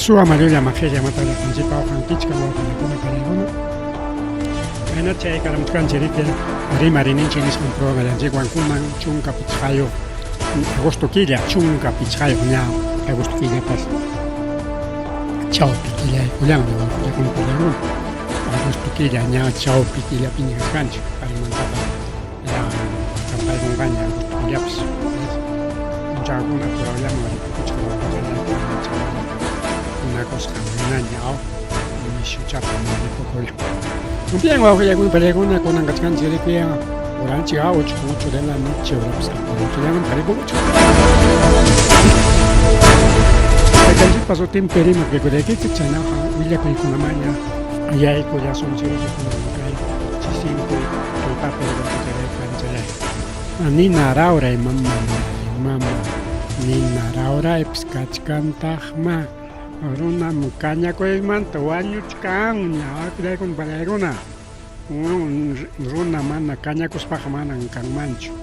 Suwa mayulla maqilla matalla qanchipa uqankichkan wawqillakuna panaykuna. Kayna chayaykaramchkanchik riki rimarininchik nisqan programallanchikwan kunan 15 agosto killa 15 ña agosto killapas chawpi killaykullanmi wawqillakuna panaykuna. Agosto killa ña chawpi killapiña kachkanchik paymantaqa ya kampaykunqaña agosto killapas. Punchawkuna purawllaman rikukuchkan wawqichallaypa kunakusqan ninaña aw nishuchata rikukulla. Bien wawqillakuna panaykuna kunan kachkanchik riki horanchik aw 8 de la noche horapas kaptin rikukuchkan. Taytanchikpa sutinpi rimaq rikuraykichik chaynaqa willakuykunamaña yaykullasunchik riki kunan kay chisinkuy tutapi wawqichalay panichalay. Nina rawray mama mama nina rawraypas kachkantaqma runam kañakuymanta wañuchkanña wawqillaykuna panaykuna runa mana kañakuspaqa manan kanmanchu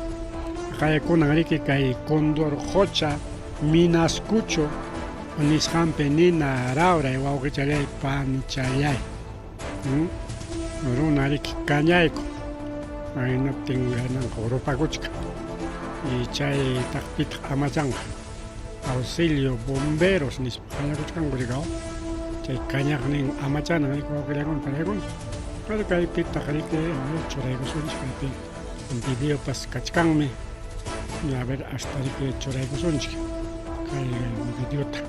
qaykunan riki kay Condorqocha Minascucho nisqanpi nina rawray wawqichallay panichallay. Runa riki kañayku hinaptin gananqa rupakuchkan y chay taqpitaq amachanqa auxilio bomberos nispa qayakuchkanku rikaw chay kañaqnin amachanan riki wawqillakuna panaykuna pero kaypitaq riki churaykusunchik kaypi videopas kachkanmi a ver hasta riki churaykusunchik kay videota.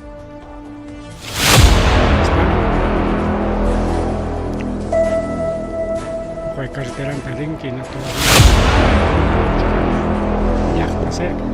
Kay carreteranta rinki na llaqta cerca.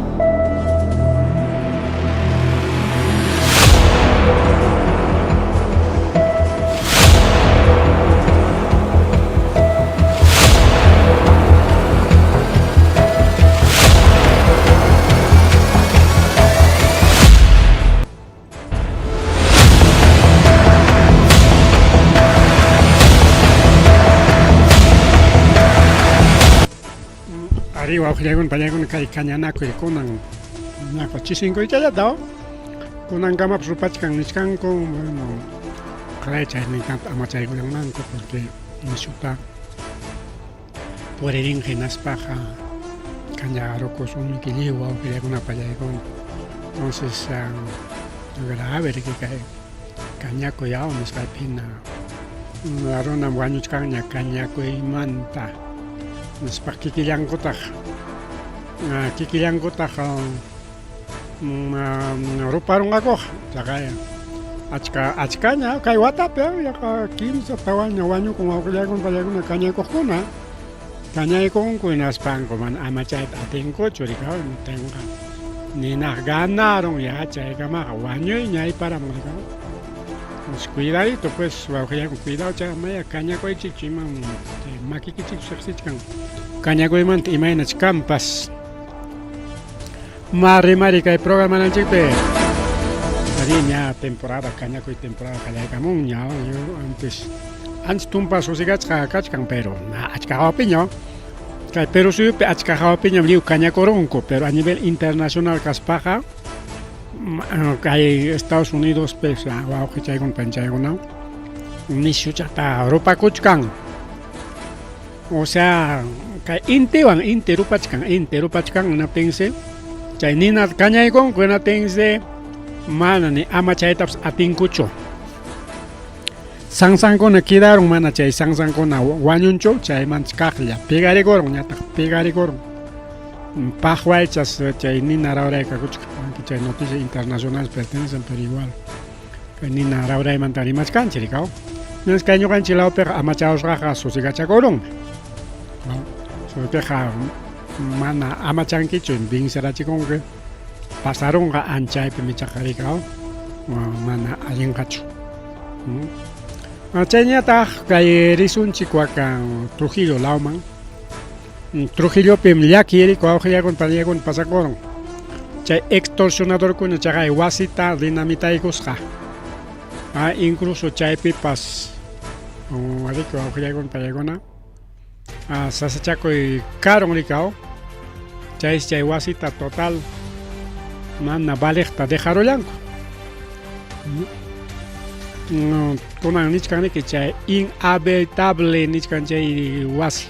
Arí, wawqillaykuna, pañaykuna kay kañanakuy kunan ñaqa chisinkuychallata kunankamapas rupachkan nichkanku, bueno, qaray chayninkampa amachaykullanmanku porque nishuta puririn hinaspaqa kañarukusunki lliw wawqillakuna pallaykuna. Entonces grave riki kay kañakuy aw nisqaypi hina runam wañuchkanña kañakuymanta nispa kikillankutaq kikillankutaq ruparunqakuqa chaqa achka achkaña kay watapi yaqa kimsa tawaña wañukun wawqillaykuna pallaykuna kañakuqkuna kañaykunku hinaspanku mana amachayta atinkuchu rikaw tenqa ninaq ganarun ya chaykamaqa wañuyña ayparamun rikaw cuidadito pues wawqillaykuna cuidado chay amaya kañakuychikchu imam makikichikchu riqsichkan kañakuymanta imaynach kanpas. Mari mari kay programananchikpi. Ari ña temporada kañakuy temporada qallaykamunña antes antes tumpa susigachqa kachkan pero na achka hawapiña kay Perú suyupi achka hawapiñam lliw kañakurunku pero a nivel internacional kaspaqa kay Estados Unidos pues wawqichaykuna panchaykuna nishuchata rupakuchkan. O sea, kay intiwan inti rupachkan, inti rupachkan hinaptinsi chay nina kañaykunku hinaptinsi mana ni amachaytapas atinkuchu. Sansankuna quedaron mana chay sansankuna wañunchu chaymanta kaqlla pegarikurun ñataq pegarikurun. Paqwaychas chay nina rawraykakuchkan, aunque chay noticia internacional pertenecen pero igual. Kay nina rawraymanta rimachkanchik rikaw. Ñas kay ñuqanchik lawpiqa amachawsqaqa susigachakurunmi. Suypiqa mana amachankichu vincerachikunki pasarunqa anchaypi michaqa rikaw mana allinqachu. Chayñataq kay risunchik wakan Trujillo lawman. Trujillopim llaki riku wawqillakuna panillakuna pasakurun. Chay extorsionadorkuna chaqay wasita dinamitaykusqa. Ah, incluso chaypipas riku wawqillakuna panillakuna ah, sasachakuy karun rikaw. Chaysi chay wasita total mana valeqta dejarullanku. Kunan nichkanriki chay inhabitable nichkan chay wasi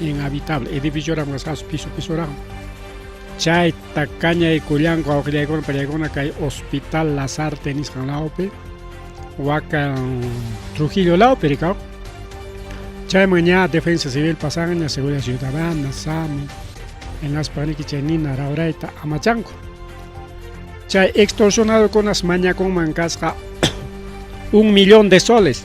inhabitable edificioram kasqapas piso pisoraqmi chayta kañaykullanku awqillaykuna pallaykuna kay hospital Lazarte nisqan lawpi waka Trujillo lawpi rikaw chayman ña defensa civil pasanña seguridad ciudadana SAMU hinaspa riki chay nina rawrayta amachanku chay extorsionadokunas mañakunman kasqa un millón de soles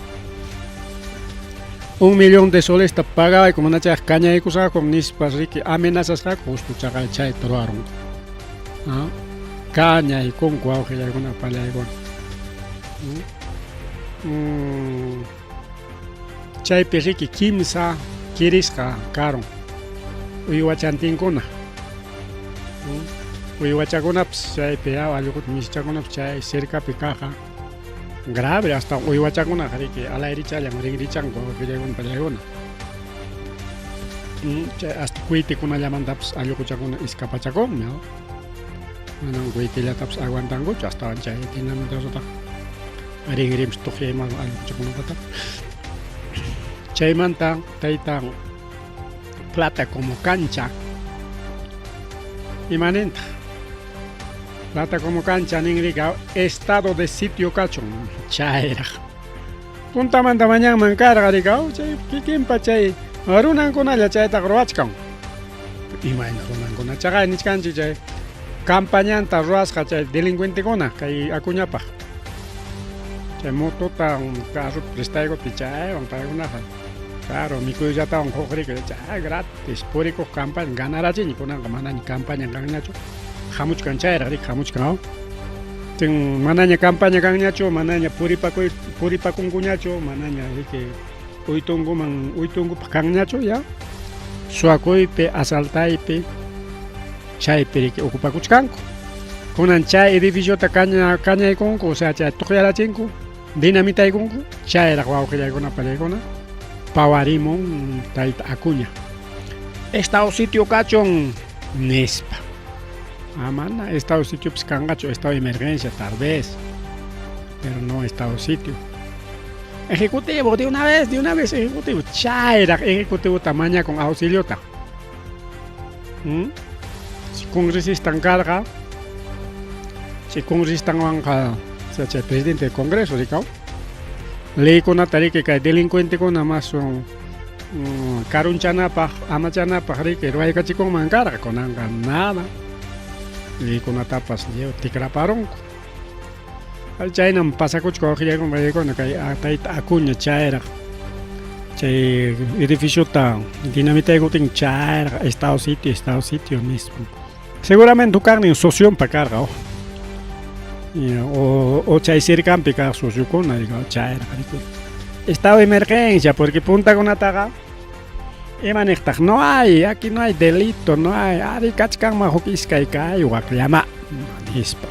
un millón de solesta pagawayku mana chayqa kañaykusqakum nispas riki amenazasqaku justo chaqay chayta ruwarunku kañaykunku wawqillaykuna pallaykuna chaypi riki kimsa kirisqa karun uywachantinkuna uywachakunapas chaypi allqu misichakunapas chay cercapi kaqqa grave hasta uywachakunaqa riki alayrichallan rinrichanku wawqillaykuna pallaykuna chay hasta cuitikunallamantapas allquchakuna iskapachakunmi manam cuitillatapas aguantankuchu astawan chay dinamitazotaqa rinrinpas tuqyayman allquchakunapataqa chaymanta taytan plata como cancha imanintaq plata como cancha ninrika estado de sitio kachun chayraq puntamanta mañanman karqa rika chay kikinpa chay runankunalla chaytaqa ruwachkan imayna runankuna chaqay nichkanchik chay campañanta ruwasqa chay delincuentekuna kay Acuñapaq chay motota carrota prestaykupi chaywan paykunaqa claro mikuyllatawan huk riki chay gratis purikuq campaña ganarachiña kunanqa manaña campaña kanñachu hamuchkan chayraq riki hamuchkan tin manaña campaña kanñachu manaña puripakuy puripakunkuñachu manaña riki uytunkuman uytunkupaq kanñachu ya suwakuypi asaltaypi chaypi riki ocupakuchkanku kunan chay edificiota kaña kañaykunku o sea chay tuqyarachinku dinamitaykunku chayraq wawqillaykuna pallaykuna pawarimun tayta Acuña estado sitio kachun nispa mana estado sitiopas kanqachu estado de emergencia tal vez pero no estado sitio ejecutivo de una vez de una vez ejecutivo chayraq ejecutivota mañakun auxiliota Si congresistan karqa chay congresistanwanqa chay presidente del congreso rikaw leykunata riki kay delincuentekuna mas karunchanapaq amachanapaq riki ruwaykachikunman karqa kunanqa nada leykunatapas lliw tikraparunku chaynam pasakuchkan wawqillaykuna paykuna kay tayta Acuña chayraq chay edificiota dinamitaykuptin chayraq estado sitio estado sitio nispa seguramente huk kaqnin socionpa karqa o o chay cercanpi kaq sociokuna chayraq riki estado de emergencia porque puntakunataqa ima niqtaq no hay aquí no hay delito no hay ari kachkanman huk iskay kay wakllama nispa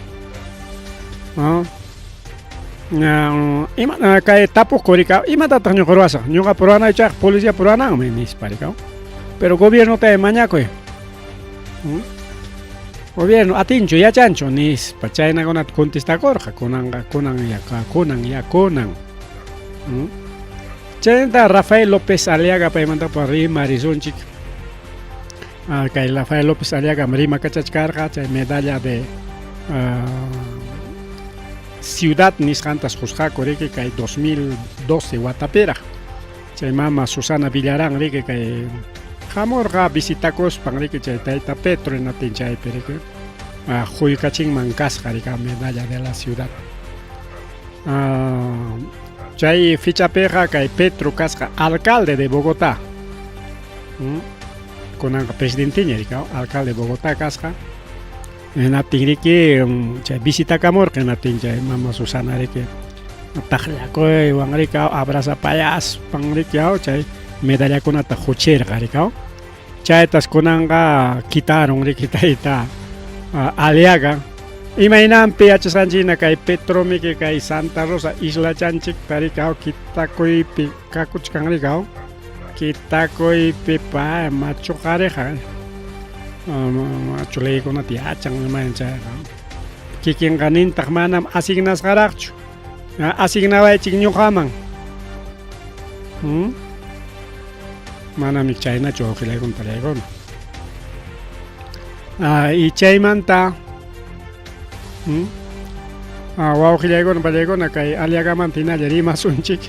ima kay tapuqku rika imatataq ñuqa ruwasaq ñuqapa ruwanaychaq policiapa ruwananmi nispa rika pero gobiernota mañakuy gobierno atinchu yachanchu nispa chaynakunata contestakurqa kunanqa kunan ya kunan ya kunan chaynata Rafael López Aliaga paymantapas rimarisunchik kay Rafael López Aliaga rimakachachkarqa chay medalla de ciudad nisqantas qusqaku riki kay 2012 watapiraq chay mama Susana Villarán riki kay hamurqa visitakuspan riki chay tayta Petro hinaptin chaypi riki quykachinman kasqa riki medalla de la ciudad chay fechapiqa kay Petro kasqa alcalde de Bogotá kunanqa presidenteña riki alcalde de Bogotá kasqa hinaptin riki chay visitakamurqa hinaptin chay mama Susana riki taqllakuywan riki abrazapayaspan riki chay medallakunata quchirqa riki chaytas kunanqa quitarun riki tayta Aliaga imaynanpi yachasqanchikna kay Petromiki kay Santa Rosa islachanchikta riki kitakuypi kakuchkan riki kitakuypi pa machu qariqa machu leykunata yachan imayna chayqa kikinqa nintaq manam asignasqaraqchu. Asignawaychik ñuqaman. ¿Mm? Manami chaynachu wawqillaykuna parillaykuna. Ah, y chaymanta ¿Mm? Ah, wawqillaykuna parillaykuna kay Aliagamanta hinalla rimasunchik.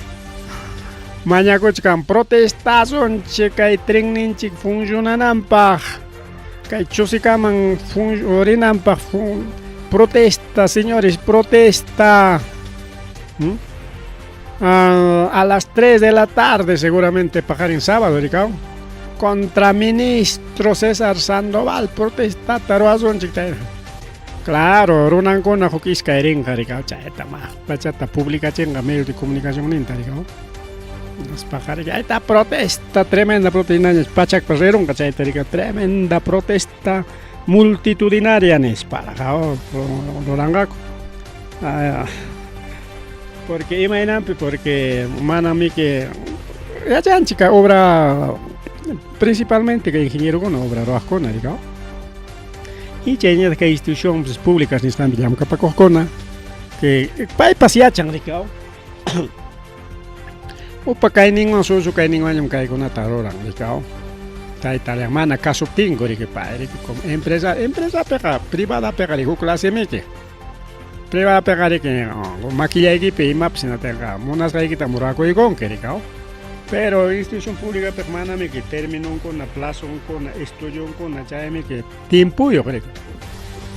Mañakuchkan protestasunchik kay trenninchik funcionananpaq. Kay Chusikaman rinanpaq protesta, señores, protesta. ¿Mm? Ah, a las 3 de la tarde seguramente paqarin sábado, rikaw. Contra ministro César Sandoval protesta ruwasunchik. Claro, runankuna huk iskay rinqa rikaw, chayta pachata publicachinqa medio de comunicación ninta rikaw. Paqarin ayta protesta, tremenda protesta, pachakpa rirunqa chayta rikaw, tremenda protesta multitudinaria nispa ruranqaku. Ah, porque imaynanpi, porque manamiki yachanchik obra principalmente kay ingenierokuna obra ruwaqkuna rikaw. Y chayñataq kay instituciones públicas nisqanpi llamkapakuqkuna que paypas yachan rikaw. Upa kayninwan susu kayninwanñam kaykunata ruran rikaw. Tayta mana kasuptinku riki pay riki como empresa empresapiqa privadapiqa huk clasemiki. Privadapiqa riki makillaykipi imapas hinatinqa munasqaykita rurakuykunki rikaw. Pero institución públicapiqa manamiki terminonkuna, plazonkuna, estudionkuna chaymiki tiempuyuq riki.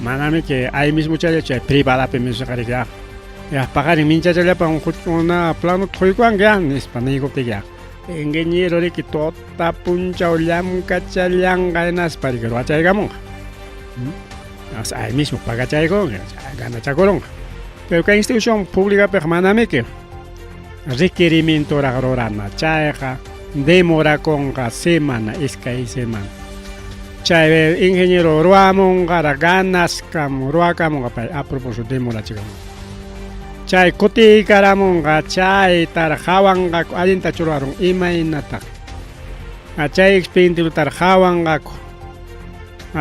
Manamiki ahí mismo chaylla chay privadapi misqa riki ya paqarin minchachallapa una plano quykuwanki ya nispa niykuptiki ya. Ingeniero riki tuta punchaw llamkachallanqa hinaspa riki ruwachaykamunqa. Ahí mismo pagachaykunqa, ganachakurunqa. Pero kay institución públicapiqa manamiki requerimientoraq rurana chayqa demorakunqa semana, iskay semana. Chay ingeniero ruwamunqaraq ganaskam ruwakamunqa pay a propósito demorachikamunqa. Chay kutiykaramunqa chaytaraq hawanqaku allintachu ruwarun imaynataq. Chay expedientetaraq hawanqaku.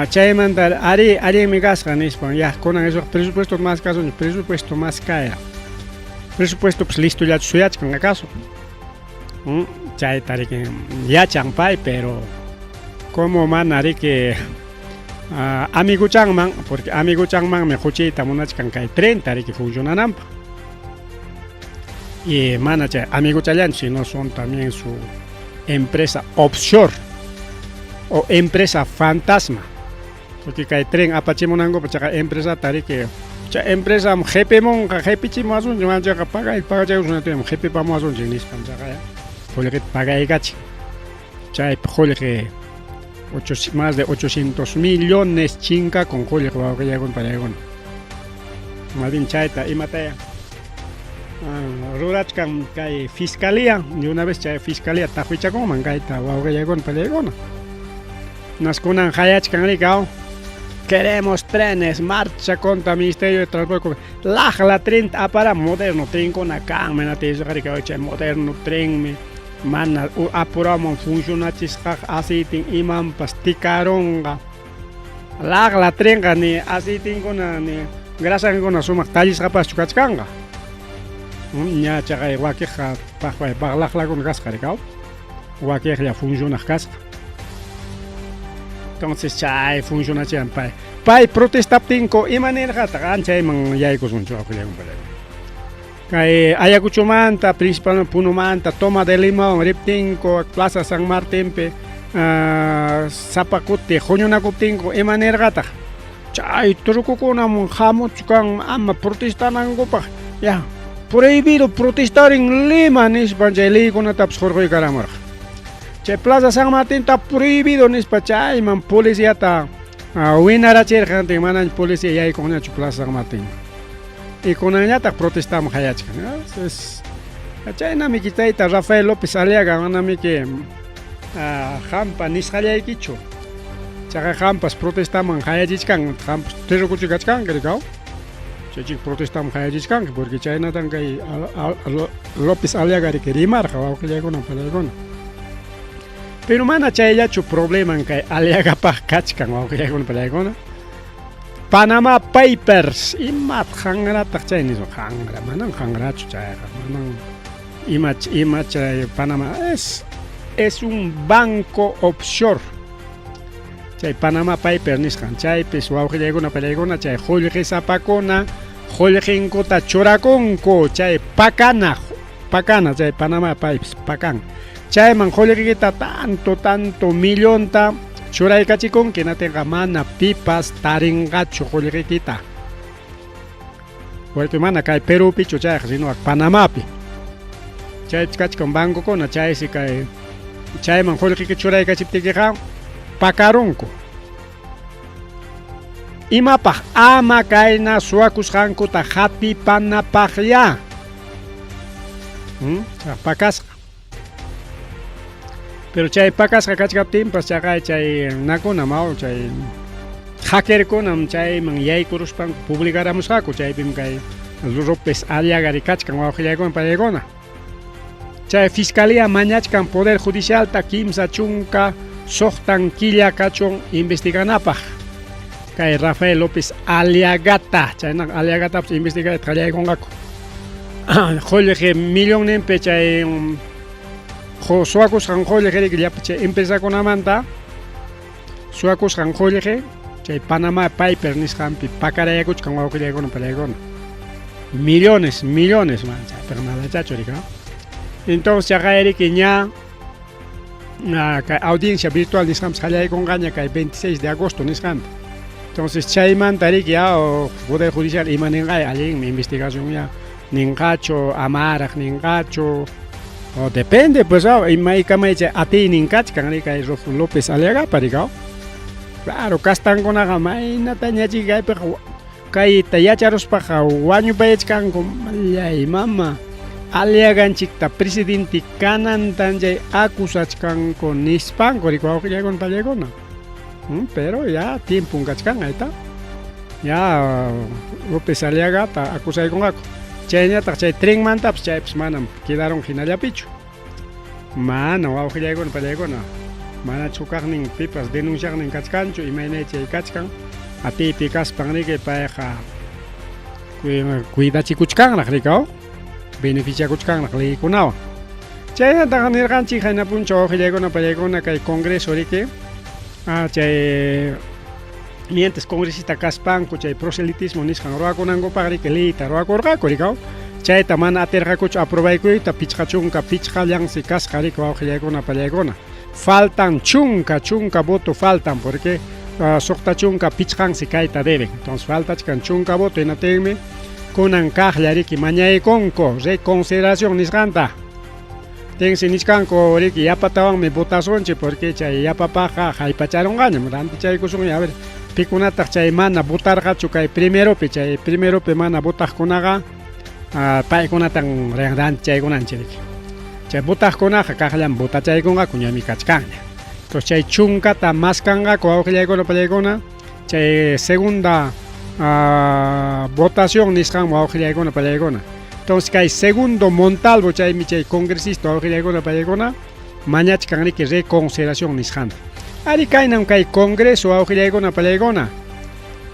Chaymanta ari allinmi kasqa nispan ya kunan eso presupuesto más kasunchik presupuesto más kaya. Presupuesto pues listollachu suyachkan acaso. Chayta riki yachan pay pero como mana riki amiguchanman porque amiguchanmanmi quchiyta munachkan kay trenta riki funcionananpaq. Y mana chay amiguchallanchu sino son también su empresa offshore o empresa fantasma. Porque kay tren apachimunankupa chaqa empresata riki chay empresam qhipimunqa qipichimuwasunchik manchaqa pagay pagachaykusun qipipamuwasunchik nispan chaqa qullqita pagaykachin. Chaypi qullqi más de 800 millones chinkakun qullqi wawqillaykuna parillaykuna. Más bien chayta imataya rurachkan kay fiscalía de una vez chay fiscalía taqwichakunman kayta wawqillaykuna parillaykuna. Nas kunan hayachkan rikaw. Queremos trenes, marcha contra Ministerio de Transporte. Laqla tren apara moderno trenkuna kanmi natisqa rikaw chay moderno trenmi mana apuraman funcionachisqaqa aceitin imanpas tikarunqa. Laqla trenqa ni aceitinkuna ni grasankuna sumaq tallisqapaschu kachkanqa. Ña chaqay wakiqqa paqway laqlakuna kasqa rikaw. Wakiqlla funcionaq kasqa. Entonces chay funcionachian pay. Pay protestaptinku ima nirqataq anchayman yaykusunchu wawqillaykuna. Kay Ayacuchomanta, principalmente Punomanta, Toma de Limón, riptinku, Plaza San Martinpi, sapa kuti huñunakuptinku ima nirqataq chay trukukunam hamuchkan ama protestanankupaq ya prohibido protestar en Lima nispa chay leykunatapas hurquykaramurqa. Chay Plaza San Martinta prohibido nispa chayman policiata winarachirqa manaña policía yaykuqñachu Plaza San Martín. Y kunanñataq protestaman hayachkan. Chaynamiki tayta Rafael López Aliaga manamiki qampa nisqallaykichu. Chaqa qampas protestaman hayachichkan, qampas terrukuchi kachkanki rikaw. Chaychik protestaman hayachichkanki porque chaynatan kay López Aliaga riki rimarqa wawqillaykuna parillaykuna. Pero mana chayllachu probleman kay Aliagapaq kachkan wawqillaykuna parillaykuna. Panama Papers imat qanrataq chay nispa qanra manan qanrachu chayqa manan ima ima chay Panama es es un banco offshore chay Panama Papers nisqan chaypis wawqillaykuna pallaykuna chay qullqisapakuna qullqinkuta churakunku chay pakana pakana chay Panama Papers pakan chayman qullqikita tanto tanto millonta churaykachikunki hinatinqa mana pipas tarinqachu qullqikita porque mana kay Perúpichu chayqa sino Panamapi chaypi kachkan bancokuna chaysi kay chayman qullqiki churaykachiptikiqa pakarunku imapaq ama kayna suwakusqankuta hatipanapaqyá hmm? pakasqa Pero chay pakasqa kachkaptinpas chaqay chay nakunam aw chay hackerkunam chayman yaykuruspanku publicaramusqaku chaypim kay López Aliagari kachkan wawqillaykuna pallaykuna. Chay fiscalía mañachkan Poder Judicialta 36 killa kachun investiganapaq. Kay Rafael López Aliagata, chaynaqa Aliagatapas investigayta qallaykunqaku. Qullqi millonninpi chay suwakusqan qullqi riki llapa chay empresakunamanta suwakusqan qullqi chay Panamá Paper nisqanpi pakarayakuchkan wawqillaykuna pallaykuna millones millones man chaypiqa nadachachu riki entonces chaqay riki ña kay audiencia virtual nisqanpas qallaykunqaña kay 26 de agosto nisqanta entonces chaymanta riki ya poder judicial ima ninqay allinmi investigación ya ninqachu amaraq ninqachu o depende pues imaykamay chay atiynin kachkan riki kay López Aliagapa riki claro kastankunaqa maynataña chiki kaypiqa Kayta yacharuspaqa wañupayachkanku mallay mama Aliaganchikta presidente kanantan chay acusachkanku nispanku riki wawqillaykuna pallaykuna pero ya tiempon kachkan ayta ya López Aliagata acusaykunqaku chayñataq chay trenmantapas chaypas manam quedaron hinallapichu mana wawqillaykuna pallaykuna mana chukaqnin pipas denunciaqnin kachkanchu imaynay chay kachkan atiypi kaspan riki payqa cuidachikuchkanraq riki beneficiakuchkanraq leykunawan chaynataqa nirqanchik qayna punchaw wawqillaykuna pallaykuna kay congreso riki chay mientras congresista kaspanku chay proselitismo nisqan ruwakunankupaq riki leyta ruwakurqaku riki chayta mana atirqakuchu aprobaykuyta 55llansi kasqa riki wawqillaykuna pallaykuna faltan 10 voto faltan porque 65nsi kayta deben entonces faltachkan 10 voto hinaptinmi kunan kaqlla riki mañaykunku reconsideración nisqanta tinsi nichkanku riki yapatawanmi votasunchik porque chay yapapaqqa haypacharunqañam rantichaykusun a ver pikunataq chay mana votarqachu kay primeropi chay primeropi mana votaqkunaqa paykunatan rantichaykunanchik riki chay votaqkunaqa kaqllam votachaykunqaku ñami kachkanña entonces chay chunkata maskanqaku wawqillaykuna pallaykuna chay segunda votación nisqan wawqillaykuna pallaykuna entonces kay segundo Montalvo chaymi chay congresista wawqillaykuna pallaykuna mañachkan riki reconsideración nisqanta ari kaynam kay congreso wawqillaykuna pallaykuna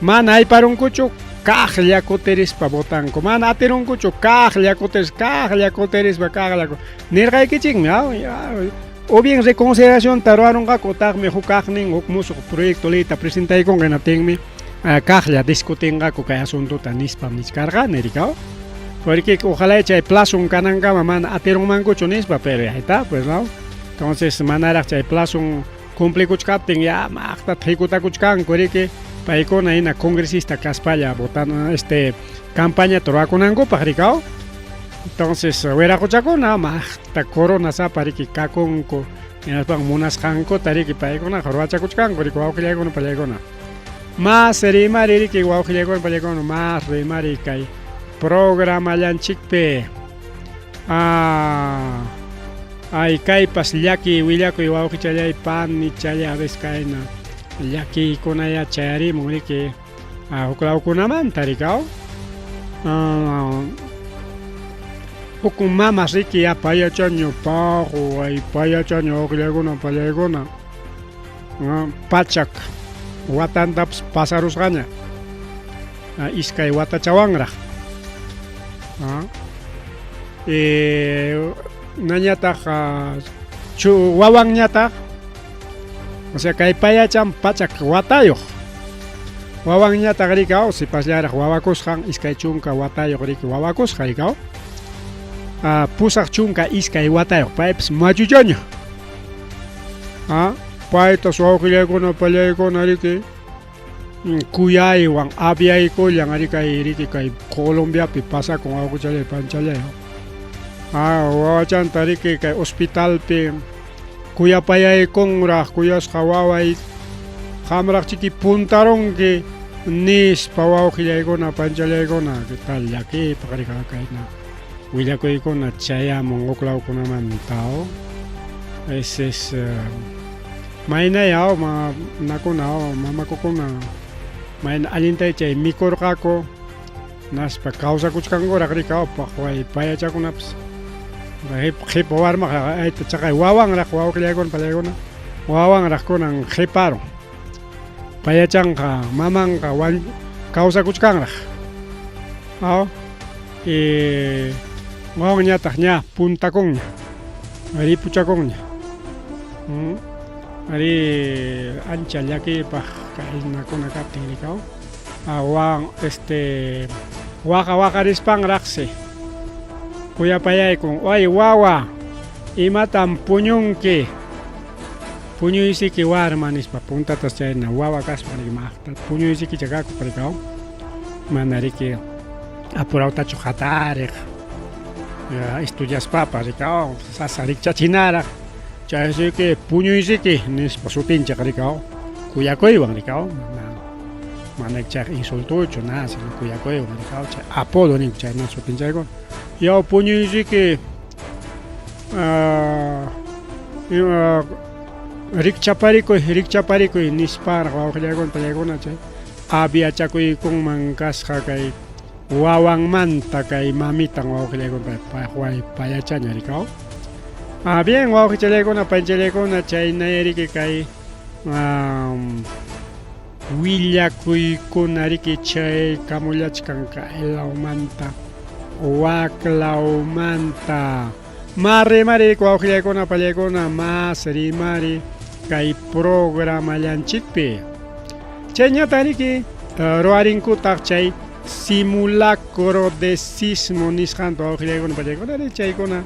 mana ayparunkuchu kaqlla kutirispa votanku mana atirunkuchu kaqlla kutirispa kaqlla kutirispa kaqlla nirqaykichikmi o bien reconsideracionta ruwarunqaku utaqmi huk kaqnin huk musuq proyecto leyta presentaykunqa hinaptinmi kaqlla discutinqaku kay asuntota nispam nichkarqani riki porque ojalá chay plazon kanankama mana atirunmankuchu nispa pero ahí está pues no entonces manaraq chay plazon cumplikuchkaptin ya maqta hikutakuchkanku riki paykuna hina congresista kaspalla votan este campañata ruwakunankupaq riki entonces wiraquchakuna maqta corona sapa riki kakunku hinaspan munasqankuta riki paykunaqa ruwachakuchkanku riki wawqillaykuna pallaykuna mas rimari riki wawqillaykuna pallaykuna mas rimari kay programallanchikpi ay kaypas llaki willakuy wawqichallay panichallay a veces kayna llakiykunaya chayarimun riki huk lawkunamanta riki huk mamas riki ya payachaña paqu ay payachaña wawqillaykuna pallaykuna pachak watantapas pasarusqaña. iskay watachawanraq. Nañataq chu wawanñataq, o sea kay payachan pachak watayuq. Wawanñataq rikaw sipasllaraq wawakusqan 20 watayuq riki wawakusqa rikaw. 82 watayuq paypas machuchaña. Paytas wawqillaykuna pallaykuna riki kuyaywan aviaykullan ari kay riki kay Colombiapi pasakun wawqichallay panchallay. Wawachanta riki kay hospitalpi kuyapayaykunraq kuyasqa waway qamraq chiki puntarunki nispa wawqillaykuna panchallaykuna qué tal llakiypaq riki kayna willakuykuna chayamun huklawkunamanta. Ese es maynaya ma nakuna mamakukuna mayna allintay chay mikurqaku naspa kawsakuchkankuraq riki paqway payachakunapas qhipa warmaqa ayta chaqay wawanraq wawqillaykuna pallaykuna wawanraq kunan qhiparun payachanqa mamanqa kawsakuchkanraq wawanñataq ña puntakunña ripuchakunña ari ancha llakiypaq kaynakuna kaptin rikaw wawan este waqa waqarispanraqsi kuyapayaykun ay wawa imatam puñunki puñuysiki warma nispa puntatas chayna wawa kaspa riki maqta puñuysikicha kakuq rikaw mana riki apurawtachu hatariq estudiaspapas rikaw sasa rikchachinaraq chaysiki puñuysiki nispa sutinchaq rikaw kuyakuywan rikaw mana chay insultuchu nada sino kuyakuywan rikaw chay apodo ninku chayna sutinchaykuna yaw puñuysiki rikchaparikuy rikchaparikuy nisparaq wawqillaykuna pallaykuna chay aviachakuykunman kasqa kay wawanmanta kay mamitan wawqillaykuna paqway payachaña rikaw. Bien wawqichallaykuna panchallaykuna chaynay riki kay willakuykuna riki chay kamullachkan kay lawmanta wak lawmanta. Ma rimari wawqillaykuna pallaykuna mas rimari kay programallanchikpi. Chayñataq riki ruwarinkutaq chay simulacro de sismo nisqanta wawqillaykuna pallaykuna ari chaykuna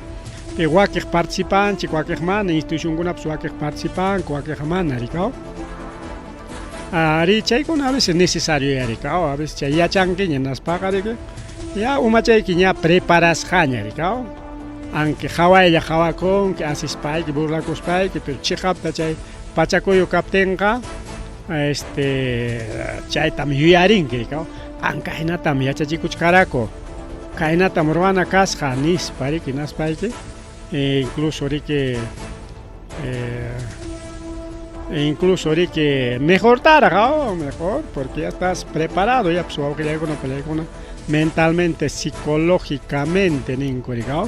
wakiq participanchik wakiq mana institucionkunapas wakiq participanku wakiq mana rikaw. Ari chaykuna a veces necesario rikaw a veces chay yachankiña naspaqa riki ya umachayki ña preparasqaña rikaw. Aunque hawaylla hawakunki asispayki burlakuspayki pero chiqapta chay pachakuyu kaptinqa este chaytam yuyarinki rikaw. Anka hinatam yachachikuchkaraku kaynatam ruwana kasqa nispa riki naspayki incluso riki incluso riki mejortaraq mejor porque ya estás preparado ya pues wawqillaykuna pallaykuna mentalmente psicológicamente ninku rikaw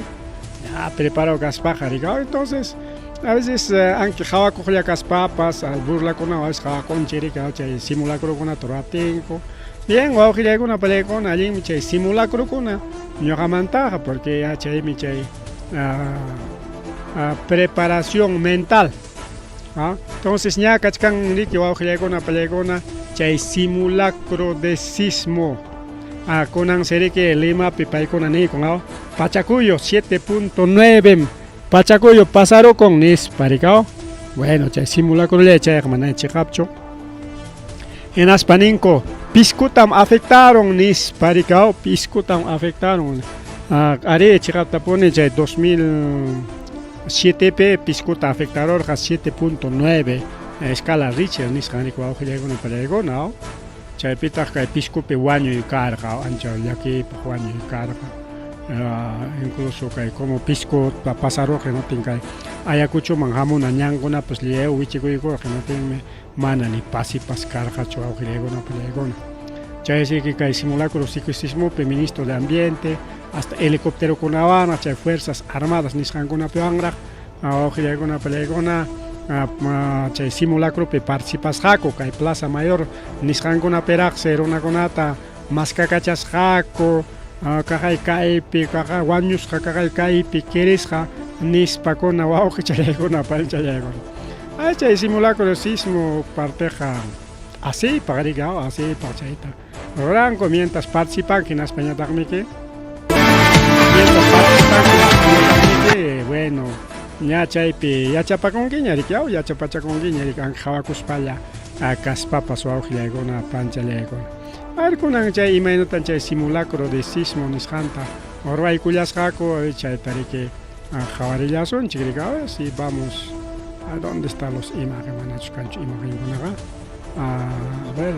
ya preparado kaspaqa rikaw. Entonces a veces aunque hawakuqlla kaspapas burlakuna a veces hawakunchik rikaw chay simulacrokunata ruwaptinku. Bien wawqillaykuna pallaykuna allinmi chay simulacrokuna ñuqamantaqa porque ya chaymi chay preparación mental. Entonces ña kachkan riki wawqillaykuna pallaykuna chay simulacro de sismo. Kunan siriki Limapi paykuna niykun Pachacuyo 7.9 Pachacuyo pasarukun nispa rikaw. Bueno chay simulacrolla chayqa mana chiqapchu. Hinaspa ninku piskutam afectaron nispa rikaw piskutam afectaron. Ari chiqaptapuni chay 2007 pi piskuta afectarorqa 7.9 escala Richter nisqan riki wawqillaykuna pallaykuna chaypitaq kay piskupi wañuy karqa ancha llakiypaq wañuy karqa. Incluso kay como pisco pasarurqa hinaptin kay Ayacuchoman hamuna ñankunapas lliw wichikuykurqa hinaptinmi mana ni pasipas karqachu wawqillaykuna pallaykuna. Chaysi kay simulacro sismopi ministro de ambiente hasta helicópterokunawanraq chay fuerzas armadas nisqankunapiwanraq wawqillaykuna pallaykuna chay simulacropi participasqaku kay Plaza Mayor nisqankunapiraqsi runakunata Maskakachasqaku kaqay kaypi, kaqa wañusqa kaqay kaypi, kirisqa nispakuna wawqichallaykuna panichallaykuna. Ay chay simulacro de sismo parteqa asiypaq riki, asiypaq chayta ruranku mientras participan hinaspañataqmiki mientras participan hinaspañataqmiki bueno ña chaypi yachapakunkiña riki, yachapachakunkiña riki qhawakuspalla kaspapas wawqillaykuna panchallaykuna. A kunan chay imaynatan chay simulacro de sismo nisqanta ruwaykullasqaku chayta riki qhawarillasunchik riki. A ver si vamos a dónde están los imagen, manachus kanchu imagenkunaqa. A ver,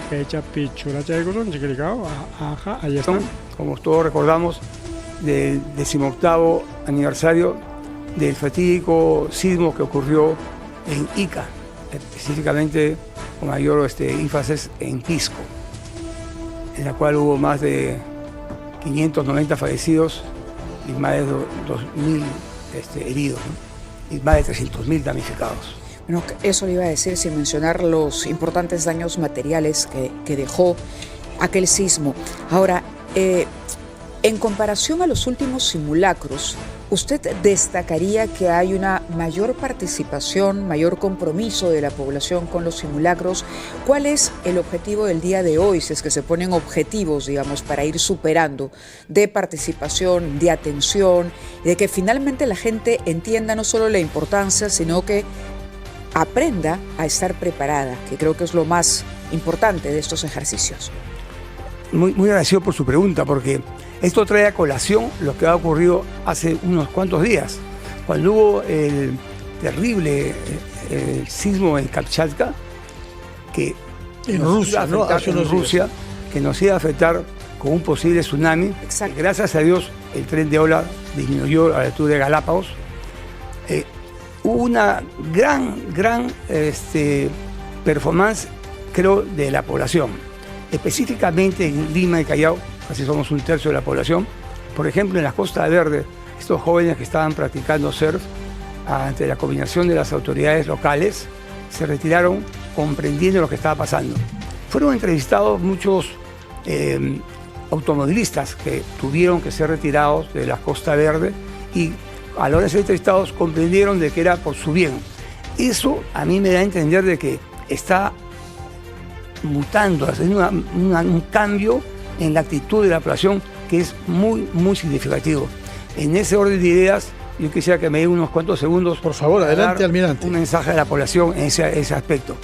kaychapi churachaykusunchik riki. Ajá, ahí están. Como todos recordamos, del 18.º aniversario del fatídico sismo que ocurrió en Ica, específicamente con mayor énfasis en Pisco, en la cual hubo más de 590 fallecidos y más de 2.000 heridos, ¿no? Y más de 300.000 damnificados. Bueno, eso le iba a decir sin mencionar los importantes daños materiales que dejó aquel sismo. Ahora, en comparación a los últimos simulacros, ¿usted destacaría que hay una mayor participación, mayor compromiso de la población con los simulacros? ¿Cuál es el objetivo del día de hoy, si es que se ponen objetivos, digamos, para ir superando de participación, de atención, de que finalmente la gente entienda no solo la importancia, sino que aprenda a estar preparada, que creo que es lo más importante de estos ejercicios? Muy, muy agradecido por su pregunta, porque esto trae a colación lo que ha ocurrido hace unos cuantos días, cuando hubo el terrible sismo en Kamchatka, que en nos Rusia, iba a ¿no? afectar Hace en unos días. Rusia, que nos iba a afectar con un posible tsunami. Gracias a Dios, el tren de ola disminuyó a la altura de Galápagos. Hubo una gran, gran performance, creo, de la población. Específicamente en Lima y Callao, casi somos un tercio de la población. Por ejemplo, en la Costa Verde, estos jóvenes que estaban practicando surf, ante la combinación de las autoridades locales, se retiraron comprendiendo lo que estaba pasando. Fueron entrevistados muchos automovilistas que tuvieron que ser retirados de la Costa Verde y a la hora de ser entrevistados comprendieron de que era por su bien. Eso a mí me da a entender de que está mutando, haciendo un cambio en la actitud de la población que es muy, muy significativo. En ese orden de ideas, yo quisiera que me den unos cuantos segundos. Por favor, para adelante, dar almirante. Un mensaje a la población en ese aspecto.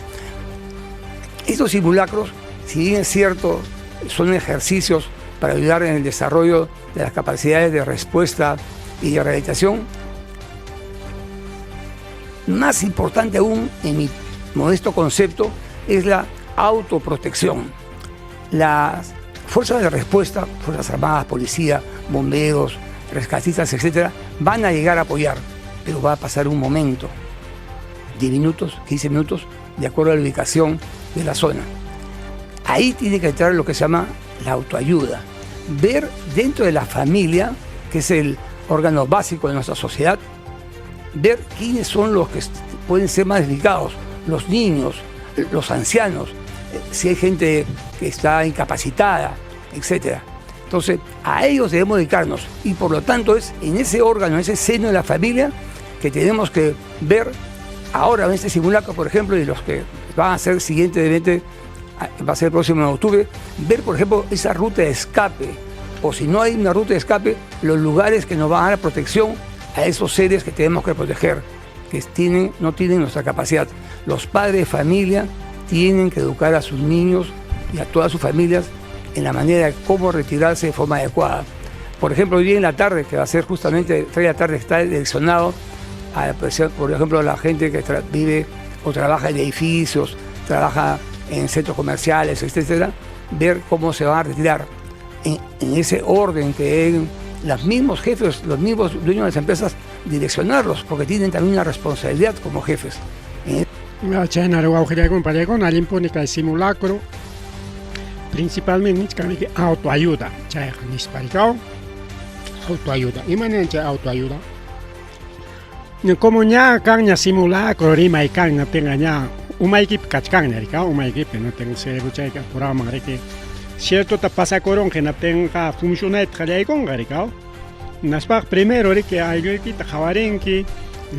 Estos simulacros, si bien es cierto, son ejercicios para ayudar en el desarrollo de las capacidades de respuesta y de rehabilitación, más importante aún, en mi modesto concepto, es la autoprotección. Las fuerzas de respuesta, Fuerzas Armadas, policía, bomberos, rescatistas, etcétera, van a llegar a apoyar, pero va a pasar un momento, 10 minutos, 15 minutos, de acuerdo a la ubicación de la zona. Ahí tiene que entrar lo que se llama la autoayuda. Ver dentro de la familia, que es el órgano básico de nuestra sociedad, ver quiénes son los que pueden ser más delicados, los niños, los ancianos, si hay gente que está incapacitada, etcétera. Entonces, a ellos debemos dedicarnos y por lo tanto es en ese órgano, en ese seno de la familia que tenemos que ver ahora en este simulacro, por ejemplo, y los que van a ser siguientemente, va a ser el próximo en octubre, ver, por ejemplo, esa ruta de escape, o si no hay una ruta de escape, los lugares que nos van a dar protección a esos seres que tenemos que proteger, que no tienen nuestra capacidad. Los padres de familia tienen que educar a sus niños y a todas sus familias en la manera de cómo retirarse de forma adecuada. Por ejemplo, hoy día en la tarde, que va a ser justamente 3 de la tarde, está direccionado a, por ejemplo, a la gente que vive o trabaja en edificios, trabaja en centros comerciales, etcétera, ver cómo se van a retirar en ese orden que deben los mismos jefes, los mismos dueños de las empresas, direccionarlos, porque tienen también una responsabilidad como jefes. Chayna wawqillaykuna pallaykuna allinpuni kay simulacro, principalmente nichkan autoayuda, chayqa nispa rikaw, autoayuda. Imanan chay autoayuda? Como ña kanña simulacro rimay kan na tenga ña umaykipi kachkanña rikaw, umaykipi no tengo cerebro chayka apuraman riki. Ciertota pasakurunqa hinaptinqa funcionayta qallaykunqa rikaw. Hinaspaqa primero riki aylluykita qhawarinki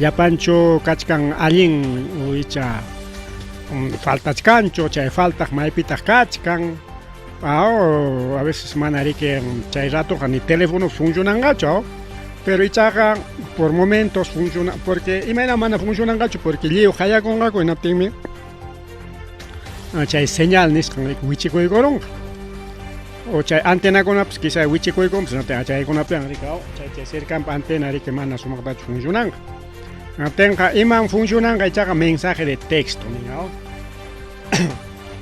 llapanchu kachkan allin o icha faltachkanchu chay faltaq maypitaq kachkan a veces mana riki chay ratoqa ni teléfono funcionanqachu pero ichaqa por momentos funciona porque imayna mana funcionanqachu porque lliw qayakunqaku hinaptinmi chay señal nisqan wichikuykurunqa o chay antenakunapas quizá wichikuykunpas chaykunapiwan riki chay chay cercanpa antena riki mana sumaqtachu funcionanqa hinaptinqa imam funcionanqa ichaqa mensaje de texto nin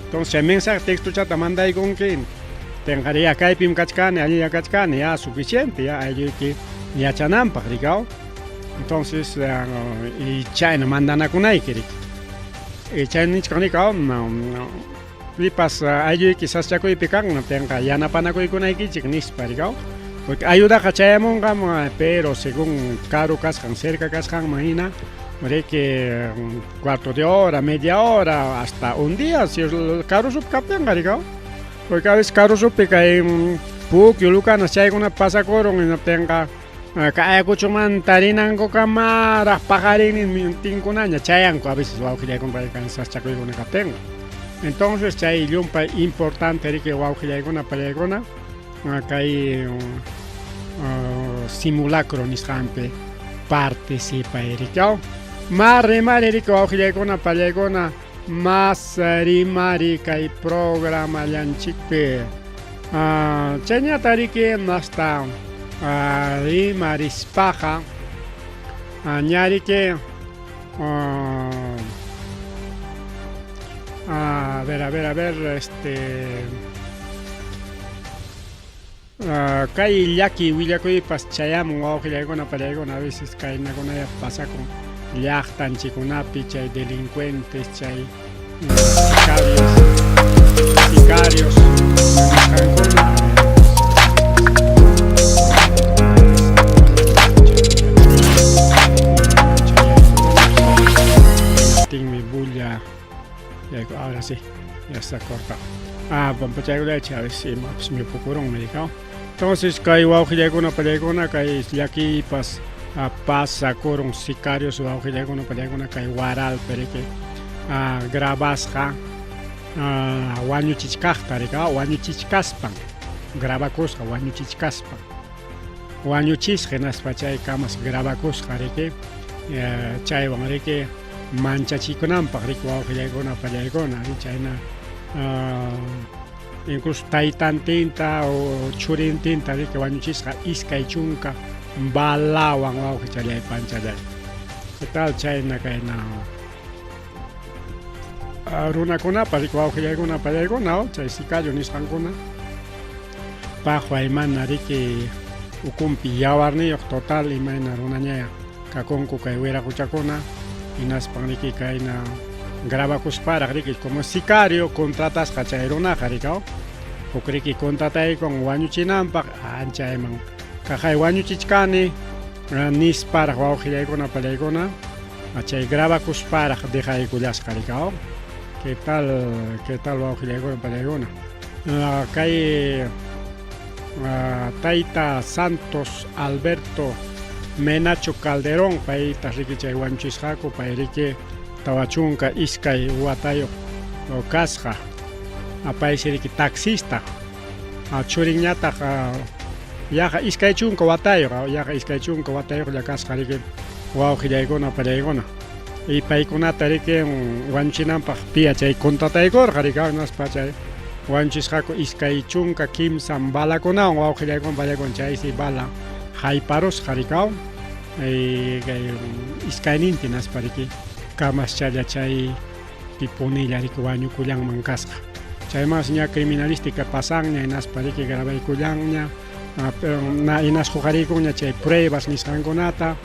entonces chay mensaje textochata mandaykunki tinqari ya kaypim kachkani allilla kachkani ya suficiente ya aylluyki yachananpaq rikaw entonces y chayna mandanakunayki riki y chay nichkan rikaw pipas aylluyki sasachakuypi kan tinqa yanapanakuykunaykichik nispa rikaw porque ayudaqa chayamunqam pero según karu kasqan cerca kasqanman hina riki cuarto de hora, media hora, hasta un día, si karu supi kaptinqa rikaw porque a veces karu supi kay Puquio, Lucanas chaykuna pasakurun hinaptinqa kay Ayacuchomanta rinankukamaraq paqarinnin tinkunaña chayanku a veces wawqillaykuna kan sasachakuykuna kaptinqa entonces chay llumpay importante riki wawqillaykuna pallaykuna kay simulacro nisqanpi participay rikaw ma rimari riki wawqillaykuna pallaykuna mas rimari kay programallanchikpi chayñata riki hasta rimarispaqa ña riki a ver, a ver, a ver, kay llaki willakuypas chayamun wawqillaykuna pallaykuna a veces kaynakunaya pasakun llaqtanchikkunapi chay delincuentes chay sicarios sicarios nisqankuna. Tinmi bulla. Ahora sí, ya está cortado. Ah, pampachaykullachi a veces imapas ñupukurunmi rikaw. Entonces kay wawqillaykuna pallaykuna kay llakiypas pasakurun sicarios wawqillaykuna pallaykuna kay Huaralpi riki grabasqa wañuchichkaqta rikaw wañuchichkaspan grabakusqa wañuchichkaspan wañuchisqa hinaspa chay kamas grabakusqa riki chaywan riki manchachikunanpaq riki wawqillaykuna pallaykuna chayna incluso taytantinta o churintinta riki wañuchisqa 20 balawan wawqichallay panchallay. ¿Qué tal chayna kayna runakunapa riki wawqillaykuna pallaykuna chay sicario nisqankuna paqway mana riki ukumpi yawarniyuq total imayna runañaya kakunku kay wiraquchakuna hinaspan riki kayna grabakusparaq riki como sicario contratasqa chay runaqa rikaw huk riki contrataykun wañuchinanpaq anchayman kaqay wañuchichkani nisparaq wawqillaykuna pallaykuna chay grabakusparaq dejaykullasqa rikaw. ¿Qué tal wawqillaykuna pallaykuna? Kay tayta Santos Alberto Menacho Calderón payta riki chay wañuchisqaku pay riki 42 watayuq kasqa paysi riki taxista churinñataq yaqa 20 watayuq yaqa 20 watayuqlla kasqa riki wawqillaykuna pallaykuna y paykunata riki wañuchinanpaq piya chay contrataykurqa riki hinaspa chay wañuchisqaku 23 balakunawan wawqillaykuna pallaykuna chaysi bala hayparusqa rikaw kay iskaynintin hinaspa riki kamaschalla chay pipunilla riki wañukullanman kasqa chaymansi ña criminalística pasanña hinaspa riki grabaykullanña na hinas huqariykunña chay pruebas nisqankunata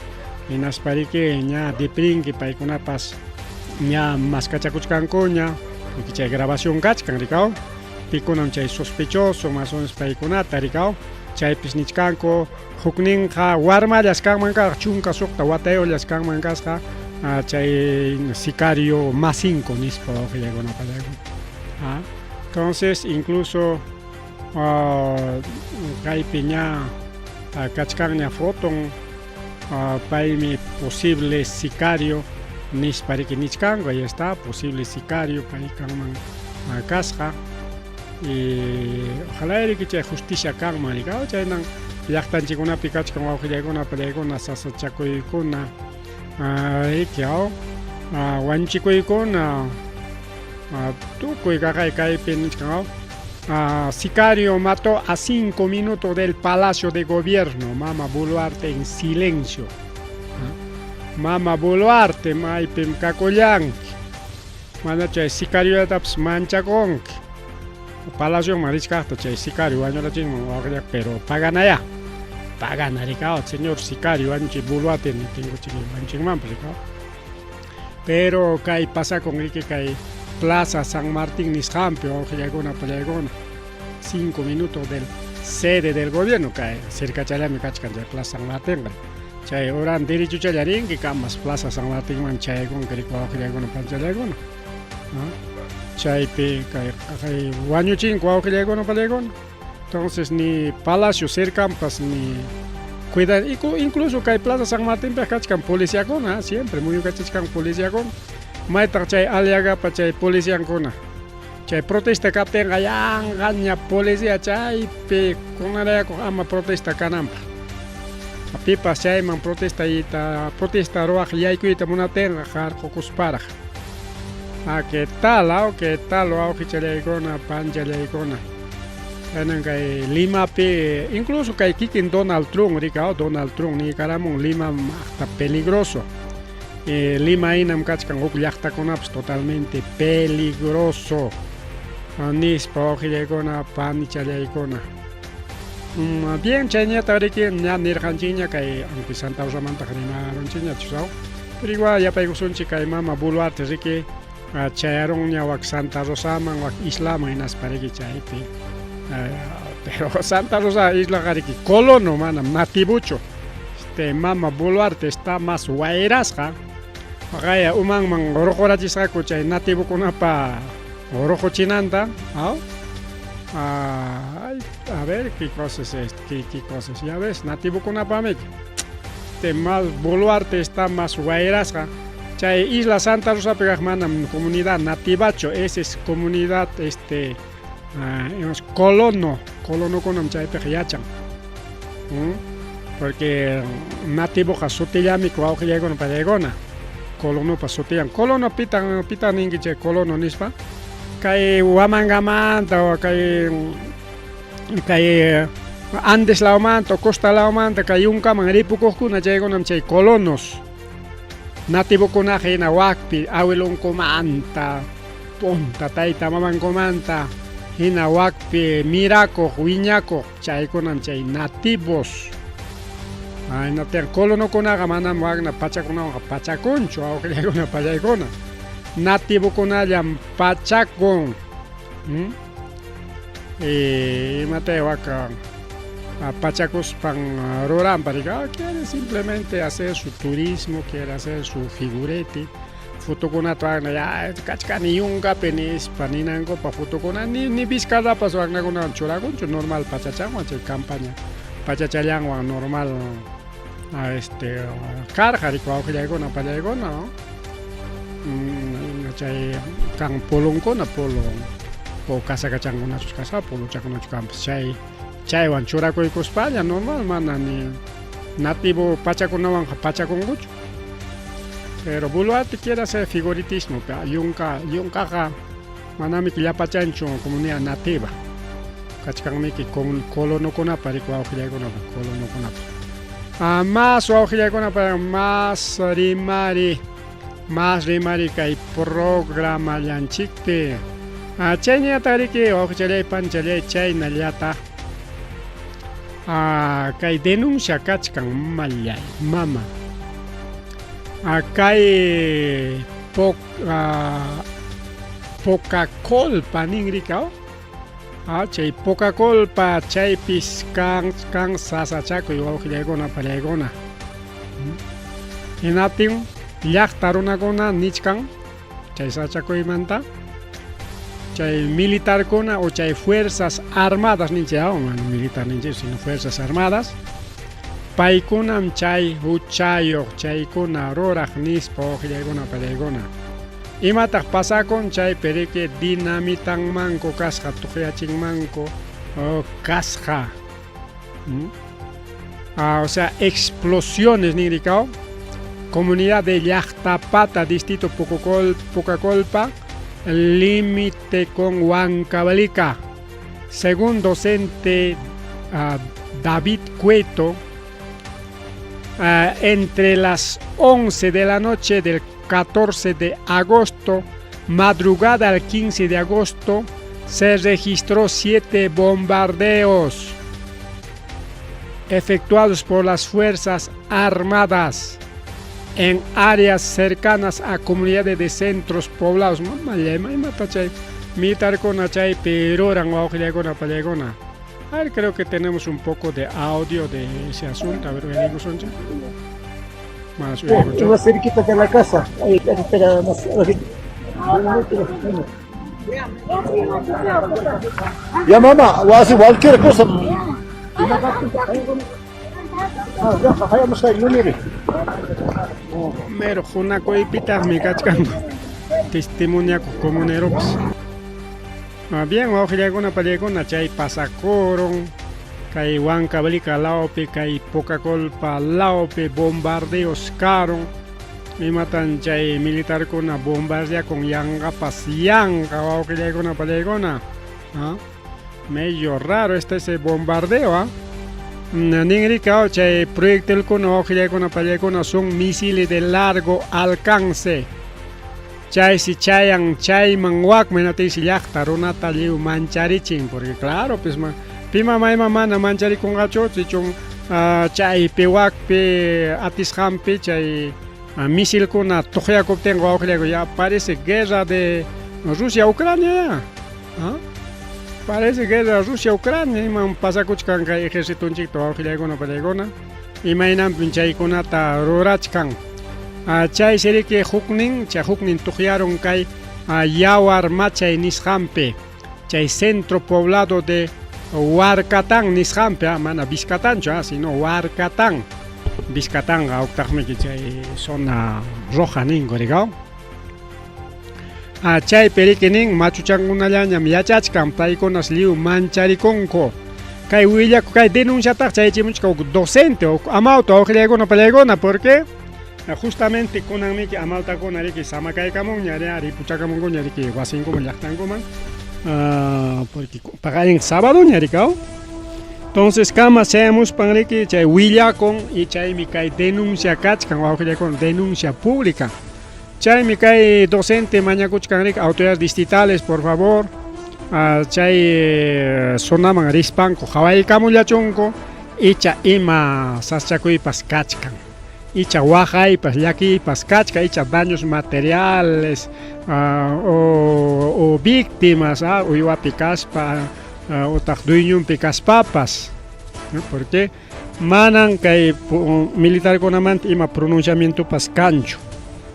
hinaspa riki ña diprinki paykunapas ña maskachakuchkankuña porque chay grabación kachkan rikaw pikunam chay sospechoso más o menos paykunata rikaw chaypis nichkanku hukninqa warmallas kanman kasqa 16 watayuqllas kanman kasqa chay sicario más 5 nispa wawqillaykuna pallaykuna. Entonces incluso Kaypi ña kachkanña foton, paymi posible sicario nispa riki nichkanku, ahí está, posible sicario pay kanman kasqa. Y ojalá riki chay justicia kanman riki, chaynan llaqtanchikkunapi kachkan wawqillaykuna, pallaykuna, sasachakuykuna, riki, wañuchikuykuna, tukuy kaqay kaypi nichkan. Sicario mató a 5 minutos del Palacio de Gobierno, Mama Boluarte en silencio. Mama Boluarte, maypim kakullanki. Mana chay sicariotapis manchakunki. Palacioman richkaqta chay sicario wañurachinman wawqillak, pero paganaya. Pagana rikao, señor sicario wañuchi Boluarte niptinkuchik wañuchinmanpas rikao. Pero kay pasakun riki kay Plaza San Martín nisqanpi wawqillaykuna pallaykuna. 5 minutos del sede del gobierno kay cercachallami kachkan chay Plaza San Martín. Chay uran derechuchalla rinki kamas Plaza San Martinman chayaykunki riki wawqillaykuna panchallaykuna. Chaypi kay wañuchinku wawqillaykuna pallaykuna. Entonces ni palacio cercanpas ni cuida, incluso kay Plaza San Martinpi kachkan policiakuna, siempre muyukachachkan policiakuna. Maytaq chay Aliagapa chay policiankuna. Chay protesta kaptinqa yanqaña policía chaypi kunarayakuq ama protesta kananpaq. Pipas chayman protesta protesta ruwaq yaykuyta munaptinqa qarqukusparaq. Ah, ¿qué tal? Ah, ¿qué tal? Wawqichallaykuna, panchallaykuna. Chaynan kay Limapi, incluso kay kikin Donald Trump, rika, Donald Trump niykaramun Lima hasta peligroso. Lima hinam kachkan huk llaqtakunapas totalmente peligroso. Nispa wawqillaykuna, panichallaykuna. Bien, chayñataq riki ña nirqanchikña kay aunque Santa Rosamantaq rimarunchikñachu, saw. Pero igual yapaykusunchik kay mama Boluarte riki chayarunña wak Santa Rosaman, wak islaman hinaspa riki chaypi. Pero Santa Rosa islaqa riki colono manam nativochu. Mama Boluarte está más wayrasqa. Qaya umanman urqurachisqaku chay nativokunapa urquchinanta, aw. Ay, a ver qué cosas es, qué cosas. Ya ves, nativokunapami. Más Boluarte está más wayrasqa. Chay isla Santa Rosa kaq manam comunidad nativachu, esa es comunidad colono, colonokunam chaypiqa yachan. Porque nativoqa sutillami wawqillaykuna pallaykuna. Colonopa sutillan. Colono pitan pitan ninki chay colono nispa. Kay Huamangamanta kay Andes lawmanta, costa lawmanta kay yunkaman ripukuqkuna chaykunam chay colonos. Nativokunaqa hina wakpi awilunkumanta, punta tayta mamankumanta hina wakpi mirakuq, wiñakuq chaykunam chay nativos. Hinaptin colonokunaqa manam wakna pachakunawanqa pachakunchu wawqillaykuna pallaykuna. Nativokunallam pachakun. Imatay waka pachakuspan ruranpa rika, quiere simplemente hacer su turismo, quiere hacer su figurete. Fotokunata wakna ya kachkani yunkapi nispa ninankupa fotokuna ni Vizcarrapas waknakunawan churakunchu normal pachachanwan chay campaña pachachallanwan normal karqa riki wawqillaykuna pallaykuna, no? Chay kan polonkuna, polo o casacachankunachus kasqa polochakunachu kanpas chay chaywan churakuykuspalla normal mana ni nativo pachakunawanqa pachakunkuchu. Pero Boluarte quiere hacer figuritismo, yunka yunkaqa manami llapachanchu comunidad nativa. Kachkanmiki colonokunapa riki wawqillaykunapa colonokunapa. Más wawqillaykunapa más rimari kay programallanchikpi. Chayñataq riki wawqichallay panchallay chaynallataq kay denuncia kachkan mallay mama. Kay Pocacolpa ninrika, chay Pocacolpa chaypis kan kan sasachakuy wawqillaykuna pallaykuna. Hinaptin llaqta runakuna nichkan chay sasachakuymanta. Chay militarkuna o chay fuerzas armadas ninchik, mana militar ninchik, sino fuerzas armadas. Paykunam chay huchayuq, chaykuna ruraq nispa wawqillaykuna pallaykuna. Imataq pasakun chay periki dinamitanmanku kasqa, tuqyachinmanku kasqa. O sea, explosiones ninrikaw. Comunidad de Llaqtapata, distrito Pucacolpa, límite con Huancavelica. Según docente David Cueto, entre las 11 de la noche del 14 de agosto, madrugada al 15 de agosto, se registró 7 bombardeos efectuados por las Fuerzas Armadas en áreas cercanas a comunidades de centros poblados. Militarkuna chaypi ruran wawqillaykuna pallaykuna. A ver, creo que tenemos un poco de audio de ese asunto. A ver, venimos. Más, más cerquita de la casa. Ahí, espera, más. Ya mamá, o hace cualquier cosa. Mero huñunakuypitaqmi kachkan testimoniakuq comuneropas. Bien, wawqillaykuna pallaykuna, chay pasakurun kay Huancavelica lawpi, kay Pucacolpa lawpi bombardeos karun. Imatan chay militarkuna bombardeakun yanqapas yanqa wawqillaykuna pallaykuna. Medio raro este ese bombardeo, ¿ah? Ninrika, chay proyectilkuna wawqillaykuna pallaykuna son misiles de largo alcance. Chaysi chayan chayman wakman atinsi llaqta runata lliw mancharichin, porque claro, pues pima mayman mana mancharikunqachu, sichun chaypi wakpi atisqanpi chay misilkuna tuqyakuptinqa wawqillayku ya parece guerra de Rusia-Ucrania ya. ¿Ah? Parece guerra Rusia-Ucrania, iman pasakuchkan kay ejércitonchikta wawqillaykuna pallaykuna, imaynanpim chaykunata rurachkan. Chay siriki huknin, chay huknin tuqyarun kay Yawar Machay nisqanpi, chay centro poblado de Huarcatán nisqanpi, mana Vizcatanchu, sino Huarcatán. Vizcatanqa huktaqmiki chay zona roja ninku rikaw. Chaypi riki nin machuchankunallañam yachachkan, paykunas lliw mancharikunku. Kay willaku kay denunciataq chaychimuchka huk docente huk amawta wawqillaykuna pallaykuna, porque justamente kunanmiki amawtakuna riki samakaykamunña ripuchakamunkuña riki wasinkuman llaqtankuman, porque paqarin sabadoña rikaw. Entonces kama chayamuspan riki chay willakun y chaymi kay denuncia kachkan wawqillaykuna, denuncia pública. Chaymi kay docente mañakuchkan riki autoridades distritales, por favor, chay zonaman rispanku qhawaykamullachunku icha ima sasachakuypas kachkan, icha waqaypas llakiypas kachkan, icha daños materiales o víctimas uywapi kaspa utaq dueñonpi kaspapas, ¿no? Porque manan kay militarkunamanta ima pronunciamientopas kanchu.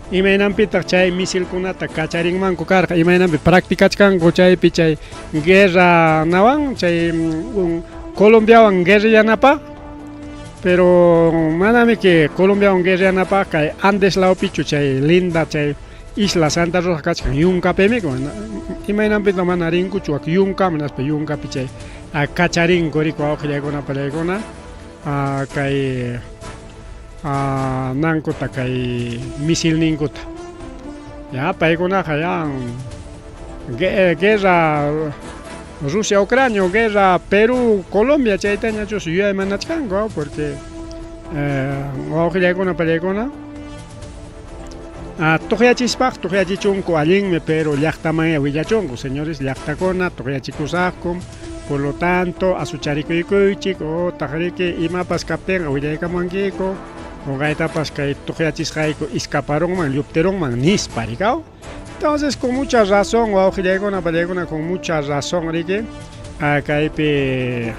Imaynanpitaq chay misilkunata kacharinmanku karqa, imaynanpi practicachkanku chaypi chay guerra nawan chay Colombiawan guerrillanapaq, pero manami que Colombiawan guerrillanapaq kay Andes lawpichu chay linda chay Isla Santa Rosa kachkan yunkapimi, imaynanpitaq mana rinkuchu wak yunkaman hinaspa yunkapi chay kacharinku riku wawqillaykuna pallaykuna kay nankuta kay misilninkuta. Ya paykunaqa ya guerra Rusia Ucrania, guerra Perú Colombia chaytañachus yuyaymanachkanku, porque wawqillaykuna pallaykuna tuqyachispaq tuqyachichunku allinmi, pero llaqtamanya willachunku, señores, llaqtakuna tuqyachikusaqkum, por lo tanto asucharikuykuychik utaq riki imapas kaptinqa willaykamunkiku, uqaytapas kay tuqyachisqayku escaparunman lluptirunman nispa rikaw. Entonces con mucha razón wawqillaykuna pallaykuna, con mucha razón riki kaypi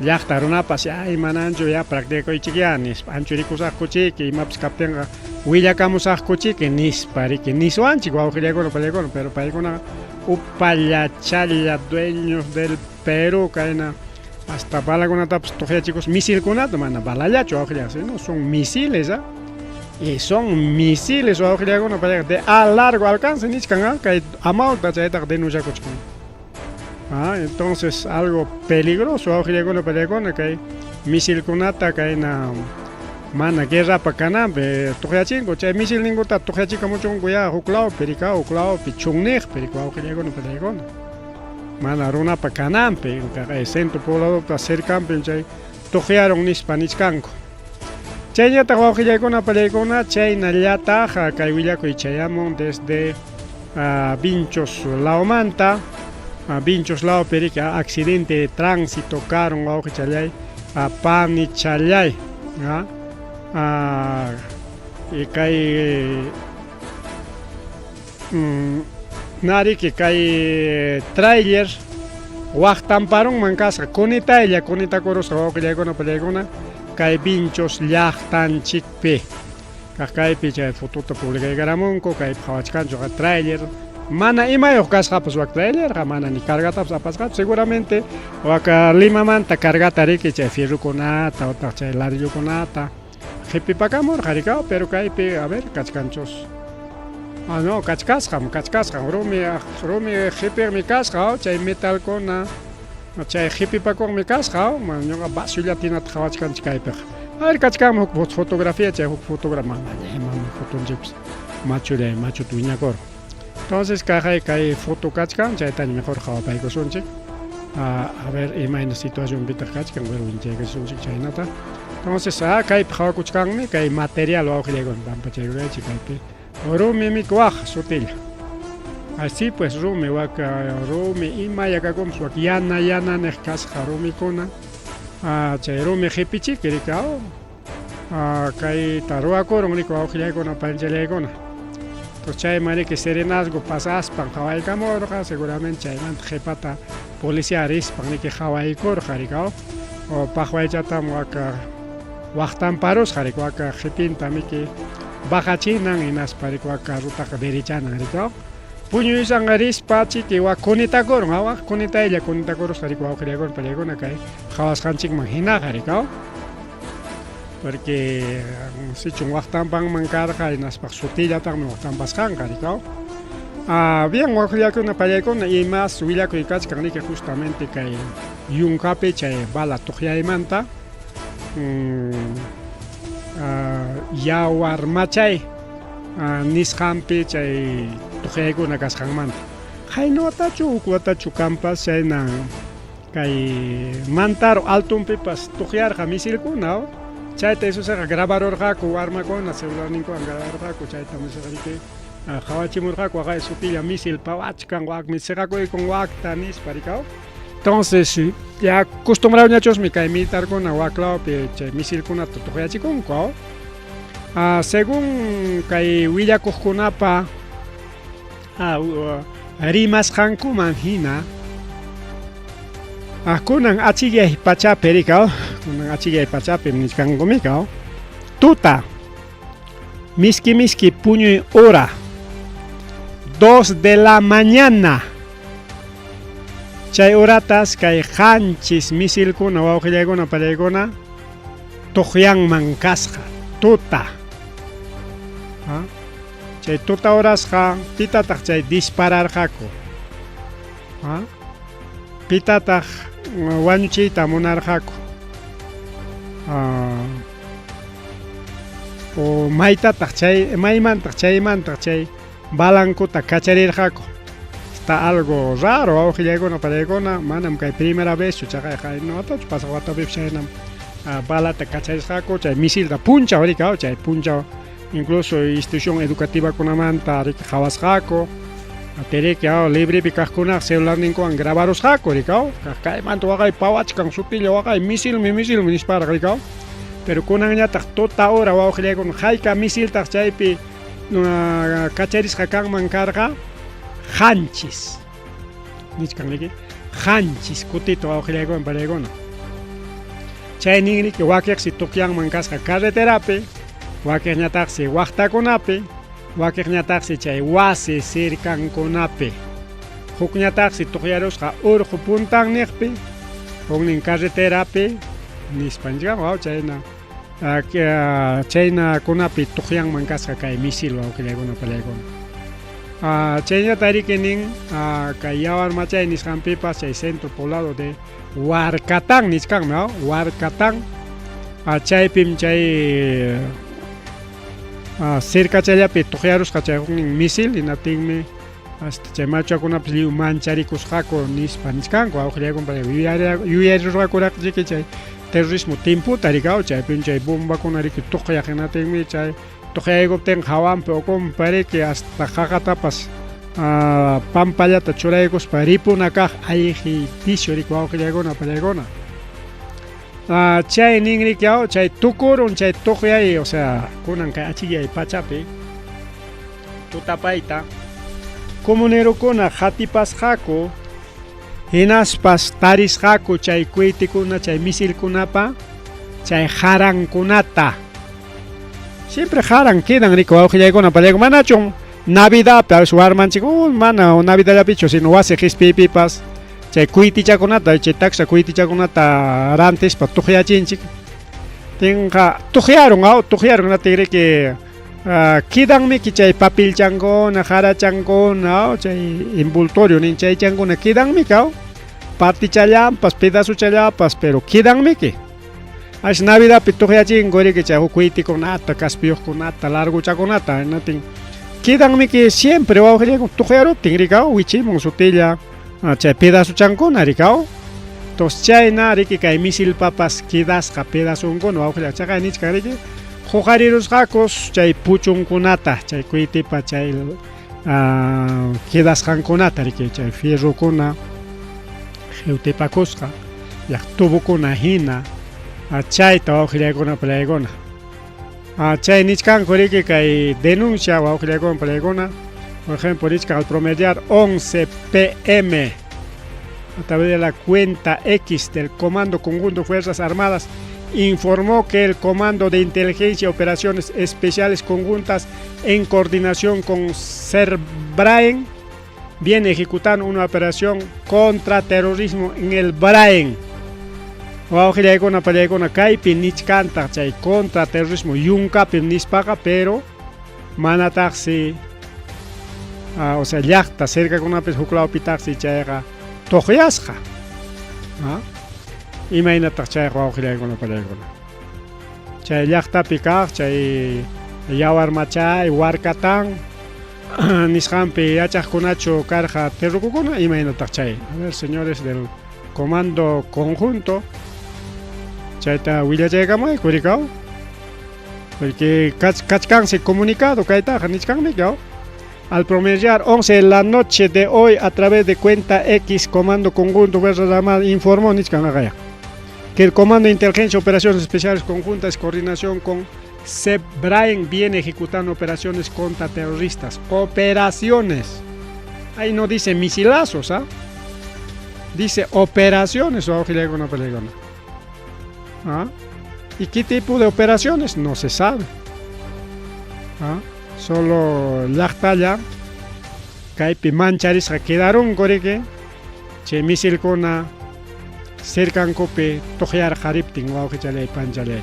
Llaqta runapas ya imananchu ya practicakuychikyá nispa anchurikusaqkuchiki imapas kaptinqa willakamusaqkuchiki nispa riki niswanchik wawqillaykuna pallaykuna pero paykunaqa upallachalla dueños del Perú kayna hasta balakunatapas tuqyachikus misilkunata mana balallachu wawqilla sino son misiles ¿ah? Y son misiles wawqillakuna payqa de a largo alcance nichkan ¿ah? Kay amawta chaytaqa denunciakuchkan. Ah, entonces algo peligroso wawqillakuna pallaykuna kay misilkunata kayna mana guerrapa kananpi tuqyachinku chay misilninkuta tuqyachikamuchunku ya huk lawpi rika huk lawpi chunniqpi rika wawqillaykuna pallaykuna mana runapa kananpi kay centro pobladopa cercanpi chay tuqyarun nispa nichkanku. Chaynataq wawqillaykuna pallaykuna chaynallataq kay willakuy chayamun desde Vinchos lawmanta Vinchos lawpi riki accidente de tránsito karun wawqichallay panichallay y kay nariki kay trailer waqtamparunman kasqa kunitaylla kunitakurusqa wawqillaykuna pallaykuna kay Vinchos llaqtanchikpi. Kaq kaypi chay fotota publicaykaramunku kaypi qhawachkanchu trailer mana imayuq kasqapas wak trailerqa mana ni cargatapas apasqachu seguramente wak Limamanta cargata riki chay fierrokunata otaq chay ladrillokunata qhipipakamurqa rikaw pero kaypi a ver kachkanchus ah no kachkasqam kachkasqam rumi rumi qhipiqmi kasqa chay metalkuna chay qhipipakuqmi kasqa ñuqa vaciullata hinata qhawachkanchik kaypiqa a ver kachkanmi huk fotografía chay huk fotografía mana imami fotonchikpas machullay machuta wiñakurqa entonces kaqay kay foto kachkan chaytaña mejor qhawapaykusunchik a ver imayna situacionpitaq kachkan bueno winchaykasunchik chaynata entonces a kaypi qhawakuchkanmi kay material wawqillaykuna pampachaykulaychik kaypi rumi mikuwaq sutilla así pues rumi wak rumi ima yakakunpas wak yana yana niq kasqa rumikuna chay rumi qipichiki rikaw kayta ruwakurun riki wawqillaykuna panchallaykuna entonces chayman riki serenazgo pasaspan qhawaykamurqa seguramente chaymanta qhipata policía rispan riki qhawaykurqa rikaw o paqwaychatam wak waqtamparusqa riki wak qhipinta miki bajachinan hinaspa riki wak carrotaqa derechanan rikaw puñuysanqa rispa chiki wak kunitakurun wak kunitaylla kunitakurusqa riki wawqillaykuna pallaykuna kay qhawasqanchikman hinaqa rikaw porque sichun waqtampanman karqa hinaspa sutillataqmi waqtampasqanqa rikaw. Bien wawqillaykuna pallaykuna imas willakuy kachkan riki justamente kay yunkapi chay bala tuqyaymanta yawar machay nisqanpi chay tuqyaykuna kasqanmanta qayna watachu huk watachu kanpas chayna kay Mantaro altonpipas tuqyarqa misilkuna chayta esusaqa grabarurqaku warmakuna celularninkuwan grabarurqaku chayta riki qhawachimurqaku waqay sutilla misil pawachkan wakmi siqakuykun wakta nispa rikaw. Entonces ya acostumbradoñachusmi kay militarkuna waklawpi chay misilkunata tuqyachikunku. Según kay willakuqkunapa rimasqankuman hina kunan achikyay pachapi rikaw kunan achikyay pachapi nichkanku mikaw tuta miski miski puñuy hora 2 de la mañana chay horatas kay qanchis misilkuna wawqillaykuna pallaykuna tuqyanman kasqa tuta chay tuta horasqa pitataq chay dispararqaku pitataq wañuchiyta munarqaku o maytataq chay maymantaq chaymantaq chay balankuta kacharirqaku. Está algo raro wawqillaykuna pallaykuna manam kay primera vez chu chaqayqa no watachu pasaq watapipas chaynam balata kacharisqaku chay misilta punchaw rikaw chay punchaw incluso institución educativakunamanta riki qhawasqaku teriki librepi kaqkunaqa celularninkuwan grabarusqaku rikaw kaymanta waqay pawachkan sutilla waqay misilmi misilmi nisparaq rikaw pero kunanñataq tuta hora wawqillaykuna hayka misiltaq chaypi kacharisqa kanman karqa qanchis nichkan riki qanchis kutita wawqillaykuna pallaykuna. Chay ninriki wakiqsi tuqyanman kasqa carreterapi, wakiqñataqsi waqtakunapi, wakiqñataqsi chay wasi sirkankunapi. Hukñataqsi tuqyarusqa urqu puntanniqpi, huknin carreterapi nispanchikam waw chayna chaynakunapi tuqyanman kasqa kay misil wawqillaykuna pallaykuna. Chaynata riki nin kay yawar machay nisqanpipas chay centro poblado de Warkatán nichkanmi, Warkatán chaypim chay cercachallapi tuqyarusqa chay huknin misil hinaptinmi hasta chay machakunapas lliw mancharikusqaku nispa nichkanku awqillaykunpa yuyarirqakuraqchiki chay terrorismo timputa rikaw chaypim chay bombakuna riki tuqyaq hinaptinmi chay tuqyaykuptinqa hawanpi ukunpi riki hasta qaqatapas pampallata churaykuspa ripuna kaq ayqi tisio riki wawqillaykuna pallaykuna chay nin riki chay tukurun chay tuqyay o sea kunan kay achikyay pachapi tutapayta comunerokuna qatipasqaku hinaspas tarisqaku chay cohetekuna chay misilkunapa chay qarankunata siempre qaran quedan riki wawqillaykuna pallaykuna manachun Navidadpi a veces warmanchik mana Navidadllapichu sino wasi qispiypipas chay cohetechakunata chay taksa cohetechakunata rantispa tuqyachinchik tinqa tuqyarun aw tuqyarun hinaptin riki quedanmiki chay papelchankuna qarachankuna chay envoltorio nin chaychankuna quedanmiki aw partichallanpas pedazochallapas pero quedanmiki Ash Navidadpi tuqyachinku riki chay huk cohetekunata kaspiyuqkunata largochakunata hinaptin quedanmiki siempre wawqillaykuna tuqyaruptin riki aw wichimun sutilla chay pedazochankuna riki aw entonces chayna riki kay misilpapas quedasqa pedazonkuna wawqilla chaqay nichkan riki huqarirusqakus chay puchunkunata chay cohetepa chay quedasqankunata riki chay fierrokuna qhiwtipakusqa llaq tubokuna hina chayta wawqillaykuna palaykuna chay nichkanku riki kay denuncia wawqillaykuna palaykuna por ejemplo nichkan al promediar 11 pm a través de la cuenta X del Comando Conjunto Fuerzas Armadas informó que el Comando de Inteligencia y Operaciones Especiales Conjuntas en coordinación con Serbraen viene ejecutando una operación contra terrorismo en el Braen. Wawqillaykuna pallaykuna kaypi nichkantaq chay contra terrorismo yunkapi nispaqa pero manataqsi o sea llaqta cercakunapis huklawpitaqsi chayqa tuqyasqa. Imaynataq chayqa wawqillaykuna pallaykuna chay llaqtapi kaq chay yawar machay Warkatán nisqanpi yachaqkunachu karqa terrukukuna imaynataq chay. A ver, señores del comando conjunto, chayta willachaykamayku rikaw porque kachkansi comunicado kaytaqa nichkanmiki aw al promediar 11 de la noche de hoy a través de cuenta X Comando Conjunto Fuerzas Armadas informó nichkan aqaya que el Comando de Inteligencia y Operaciones Especiales Conjuntas coordinación con Sebraen viene ejecutando operaciones contra terroristas. Operaciones. Ahí no dice misilazos, ¿ah? Dice operaciones. ¿Ah? ¿Y qué tipo de operaciones? No se sabe. ¿Ah? Solo llaqtalla kaypi mancharisqa quedaron riki chay misilkuna cercankupi tuqyarqariptin wawqichalay panchalay.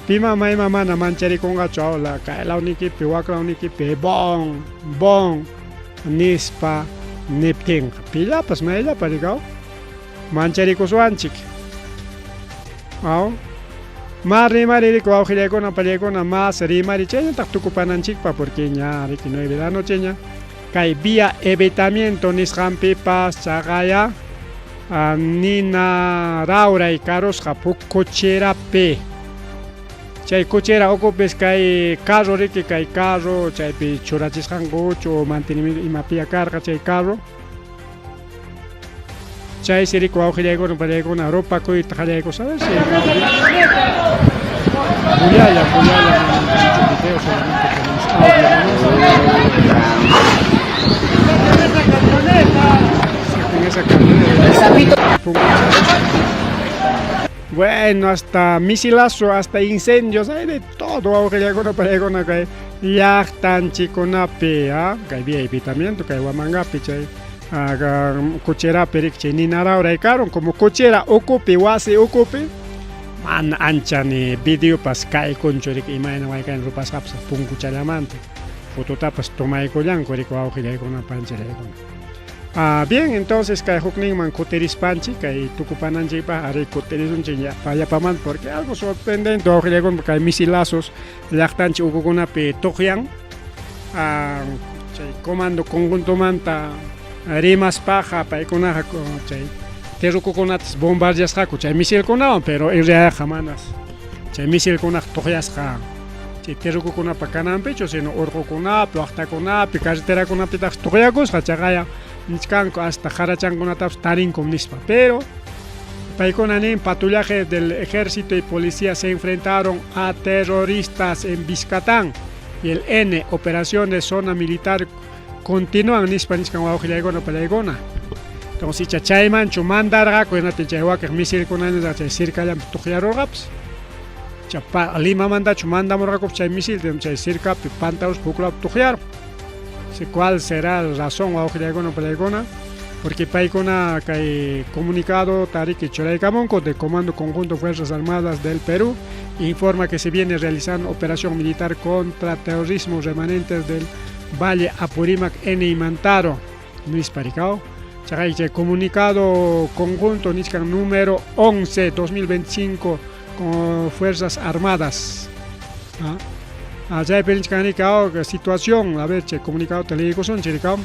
Pima mayma mana mancharikunqachu awla kay lawnikipi wak lawnikipi bon bon nispa niptinqa pillapas mayllapa rikaw mancharikuswanchik aw mas rimari riki wawqillaykuna pallaykuna mas rimari chaynataq tukupananchikpa porque ña riki 9 de la noche ña kay vía evitamiento nisqanpipas chaqaya nina rawray karusqa huk cocherapi chay cochera ukupis kay carro riki kay carro chaypi churachisqankuchu mantenimiento imapiya karqa chay carro chaysi riki wawqillaykuna pallaykuna rupakuyta qallaykusqa a ver si bullalla bullalla mana video solamente tenemos audio nomás. Saquen esa camioneta. Bueno, hasta misilazo, hasta incendios, hay de todo wawqillakuna paykuna kay llaqtanchikkunapi, ah, kay VIP también, kay Huamangapi chay cocherapi rik chay ninarawray karun como cochera ukupi wasi ukupi mana ancha ni videopas kaykunchu rik imayna waykayna rupasqapas punkuchallamanta fototapas tomaykullanku rik wawqillaykuna panchallaykuna. Ah, bien, entonces kay hukninman kutirispanchik kay tukupananchikpaq ari kutirisunchik llapa porque algo sorprendente wawqillaykuna kay misilazos llaqtanchik ukukunapi tuqyan ah, chay comando conjuntomanta rimaspaqa paykunaqa chay terrukukunatas bombardeasqaku chay misilkunawan pero en realidadqa manas chay misilkunaqa tuqyasqa chay terrukukunapa kananpichu sino urqukunapi waqtakunapi carreterakunapitaqsi tuqyakusqa chaqaya nichkanku hasta qarachankunatapas tarinkum nispa pero paykuna nin patrullaje del ejército y policía se enfrentaron a terroristas en Vizcatán y el N operación de zona militar continúan nispa nichkan wawqillaykuna pallaykuna entonces icha chaymanchu mandarqaku hinaptin chay wakiq misilkunanita chay sirkallanpi tuqyarurqapas cha Limamantachu mandamurqakupas chay misil chay sirkapi pantaruspa huklapi tuqyarun. ¿Cuál será la razón wawqillaykuna pallaykuna? Porque paykuna kay comunicado tariki churaykamunku de Comando Conjunto Fuerzas Armadas del Perú informa que se viene realizando operación militar contra terrorismo remanentes del Valle Apurímac N. y Mantaro nispa rikaw chaqay chay comunicado conjunto nichkan número 11 2025 con Fuerzas Armadas. ¿Ah? Chaypi nichkan rikaw situación, a ver, chay comunicado te leykusunchik rikaw.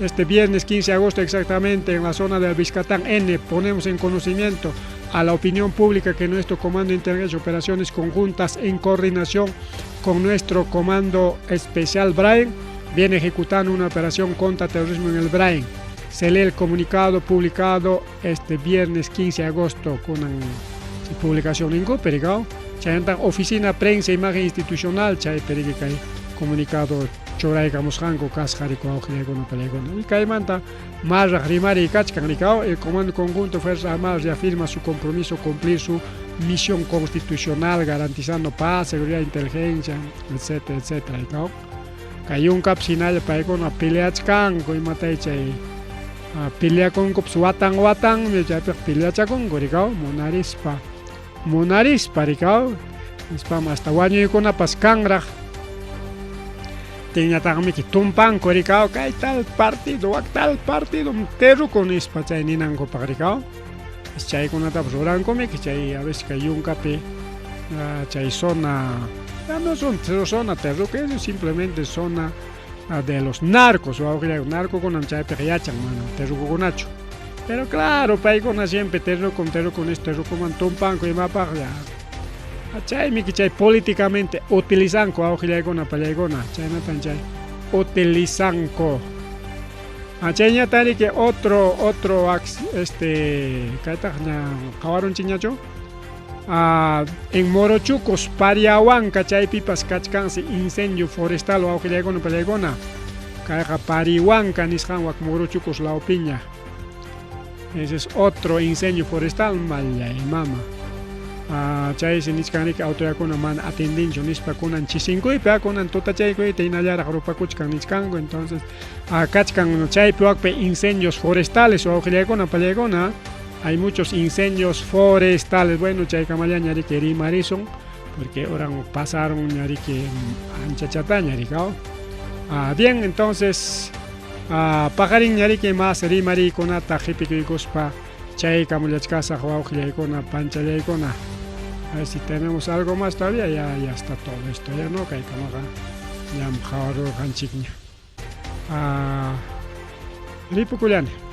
Este viernes 15 de agosto exactamente en la zona del Vizcatán N ponemos en conocimiento a la opinión pública que nuestro Comando Integral de Operaciones Conjuntas en coordinación con nuestro Comando Especial Brain viene ejecutando una operación contra terrorismo en el Brain. Se lee el comunicado publicado este viernes 15 de agosto con publicación en perigao. Chayantan Oficina Prensa Imagen Institucional chay kay comunicado churaykamusqanku kasqa wawqillaykuna pallaykuna. Y kaymanta marraq rimariy kachkan rikao el Comando Conjunto Fuerzas Armadas reafirma su compromiso cumplir su misión constitucional garantizando paz, seguridad, inteligencia, etcétera, etcétera. Rikao. Kay yunkapis hinalla paykuna peleachkanku imatay chay peleakunkupas watan watanmi chaypiqa peleachakunku rikaw munarispa munarispa rikaw nispam hasta wañuykunapas kanraq tinñataqmiki tumpanku rikaw kay tal partido wak tal partido terruku nispa chay ninankupaq rikaw chaykunatapas rurankumiki chay a veces kay yunkapi chay zona no son zona terruku, eso simplemente zona de los narcos, narcokunam chaypiqa yachan manam terrukukunachu. Pero claro, paykuna siempre terrukum, terrukum nispa terrukuman tumpanku imapaq ya. Chaymiki chay políticamente utilizanku wawqillaykuna pallaykuna, chaynatan chay utilizanku. Chayñatariki otro otro este kaytaq ña qawarunchikñachu en Morochucos, Pariahuanca chaypipas kachkansi incendio forestal wawqillaykuna pallaykuna. Kayqa Parihuanca nisqan wak Morochucos lawpiña. Ese es otro incendio forestal, mallay mama. Chaysi nichkanriki autoridadkuna mana atendinchu nispa kunan chisinkuypi kunan tutachaykuyta hinallaraq rupakuchkan nichkanku entonces kachkan chaypi wakpi incendios forestales wawqillaykuna pallaykuna. Hay muchos incendios forestales. Bueno, chaykamallaña riki rimarisun porque oran pasaron ñariki anchachataña rikaw. Bien, entonces paqarin ñariki mas rimariykunata qhipikuykuspa chaykamullachkasaq wawqillaykuna panchallaykuna. A ver si tenemos algo más todavía, ya, ya está todo esto, ya no, kaykamaqa ñam qhawarurqanchikña. Ripukullani.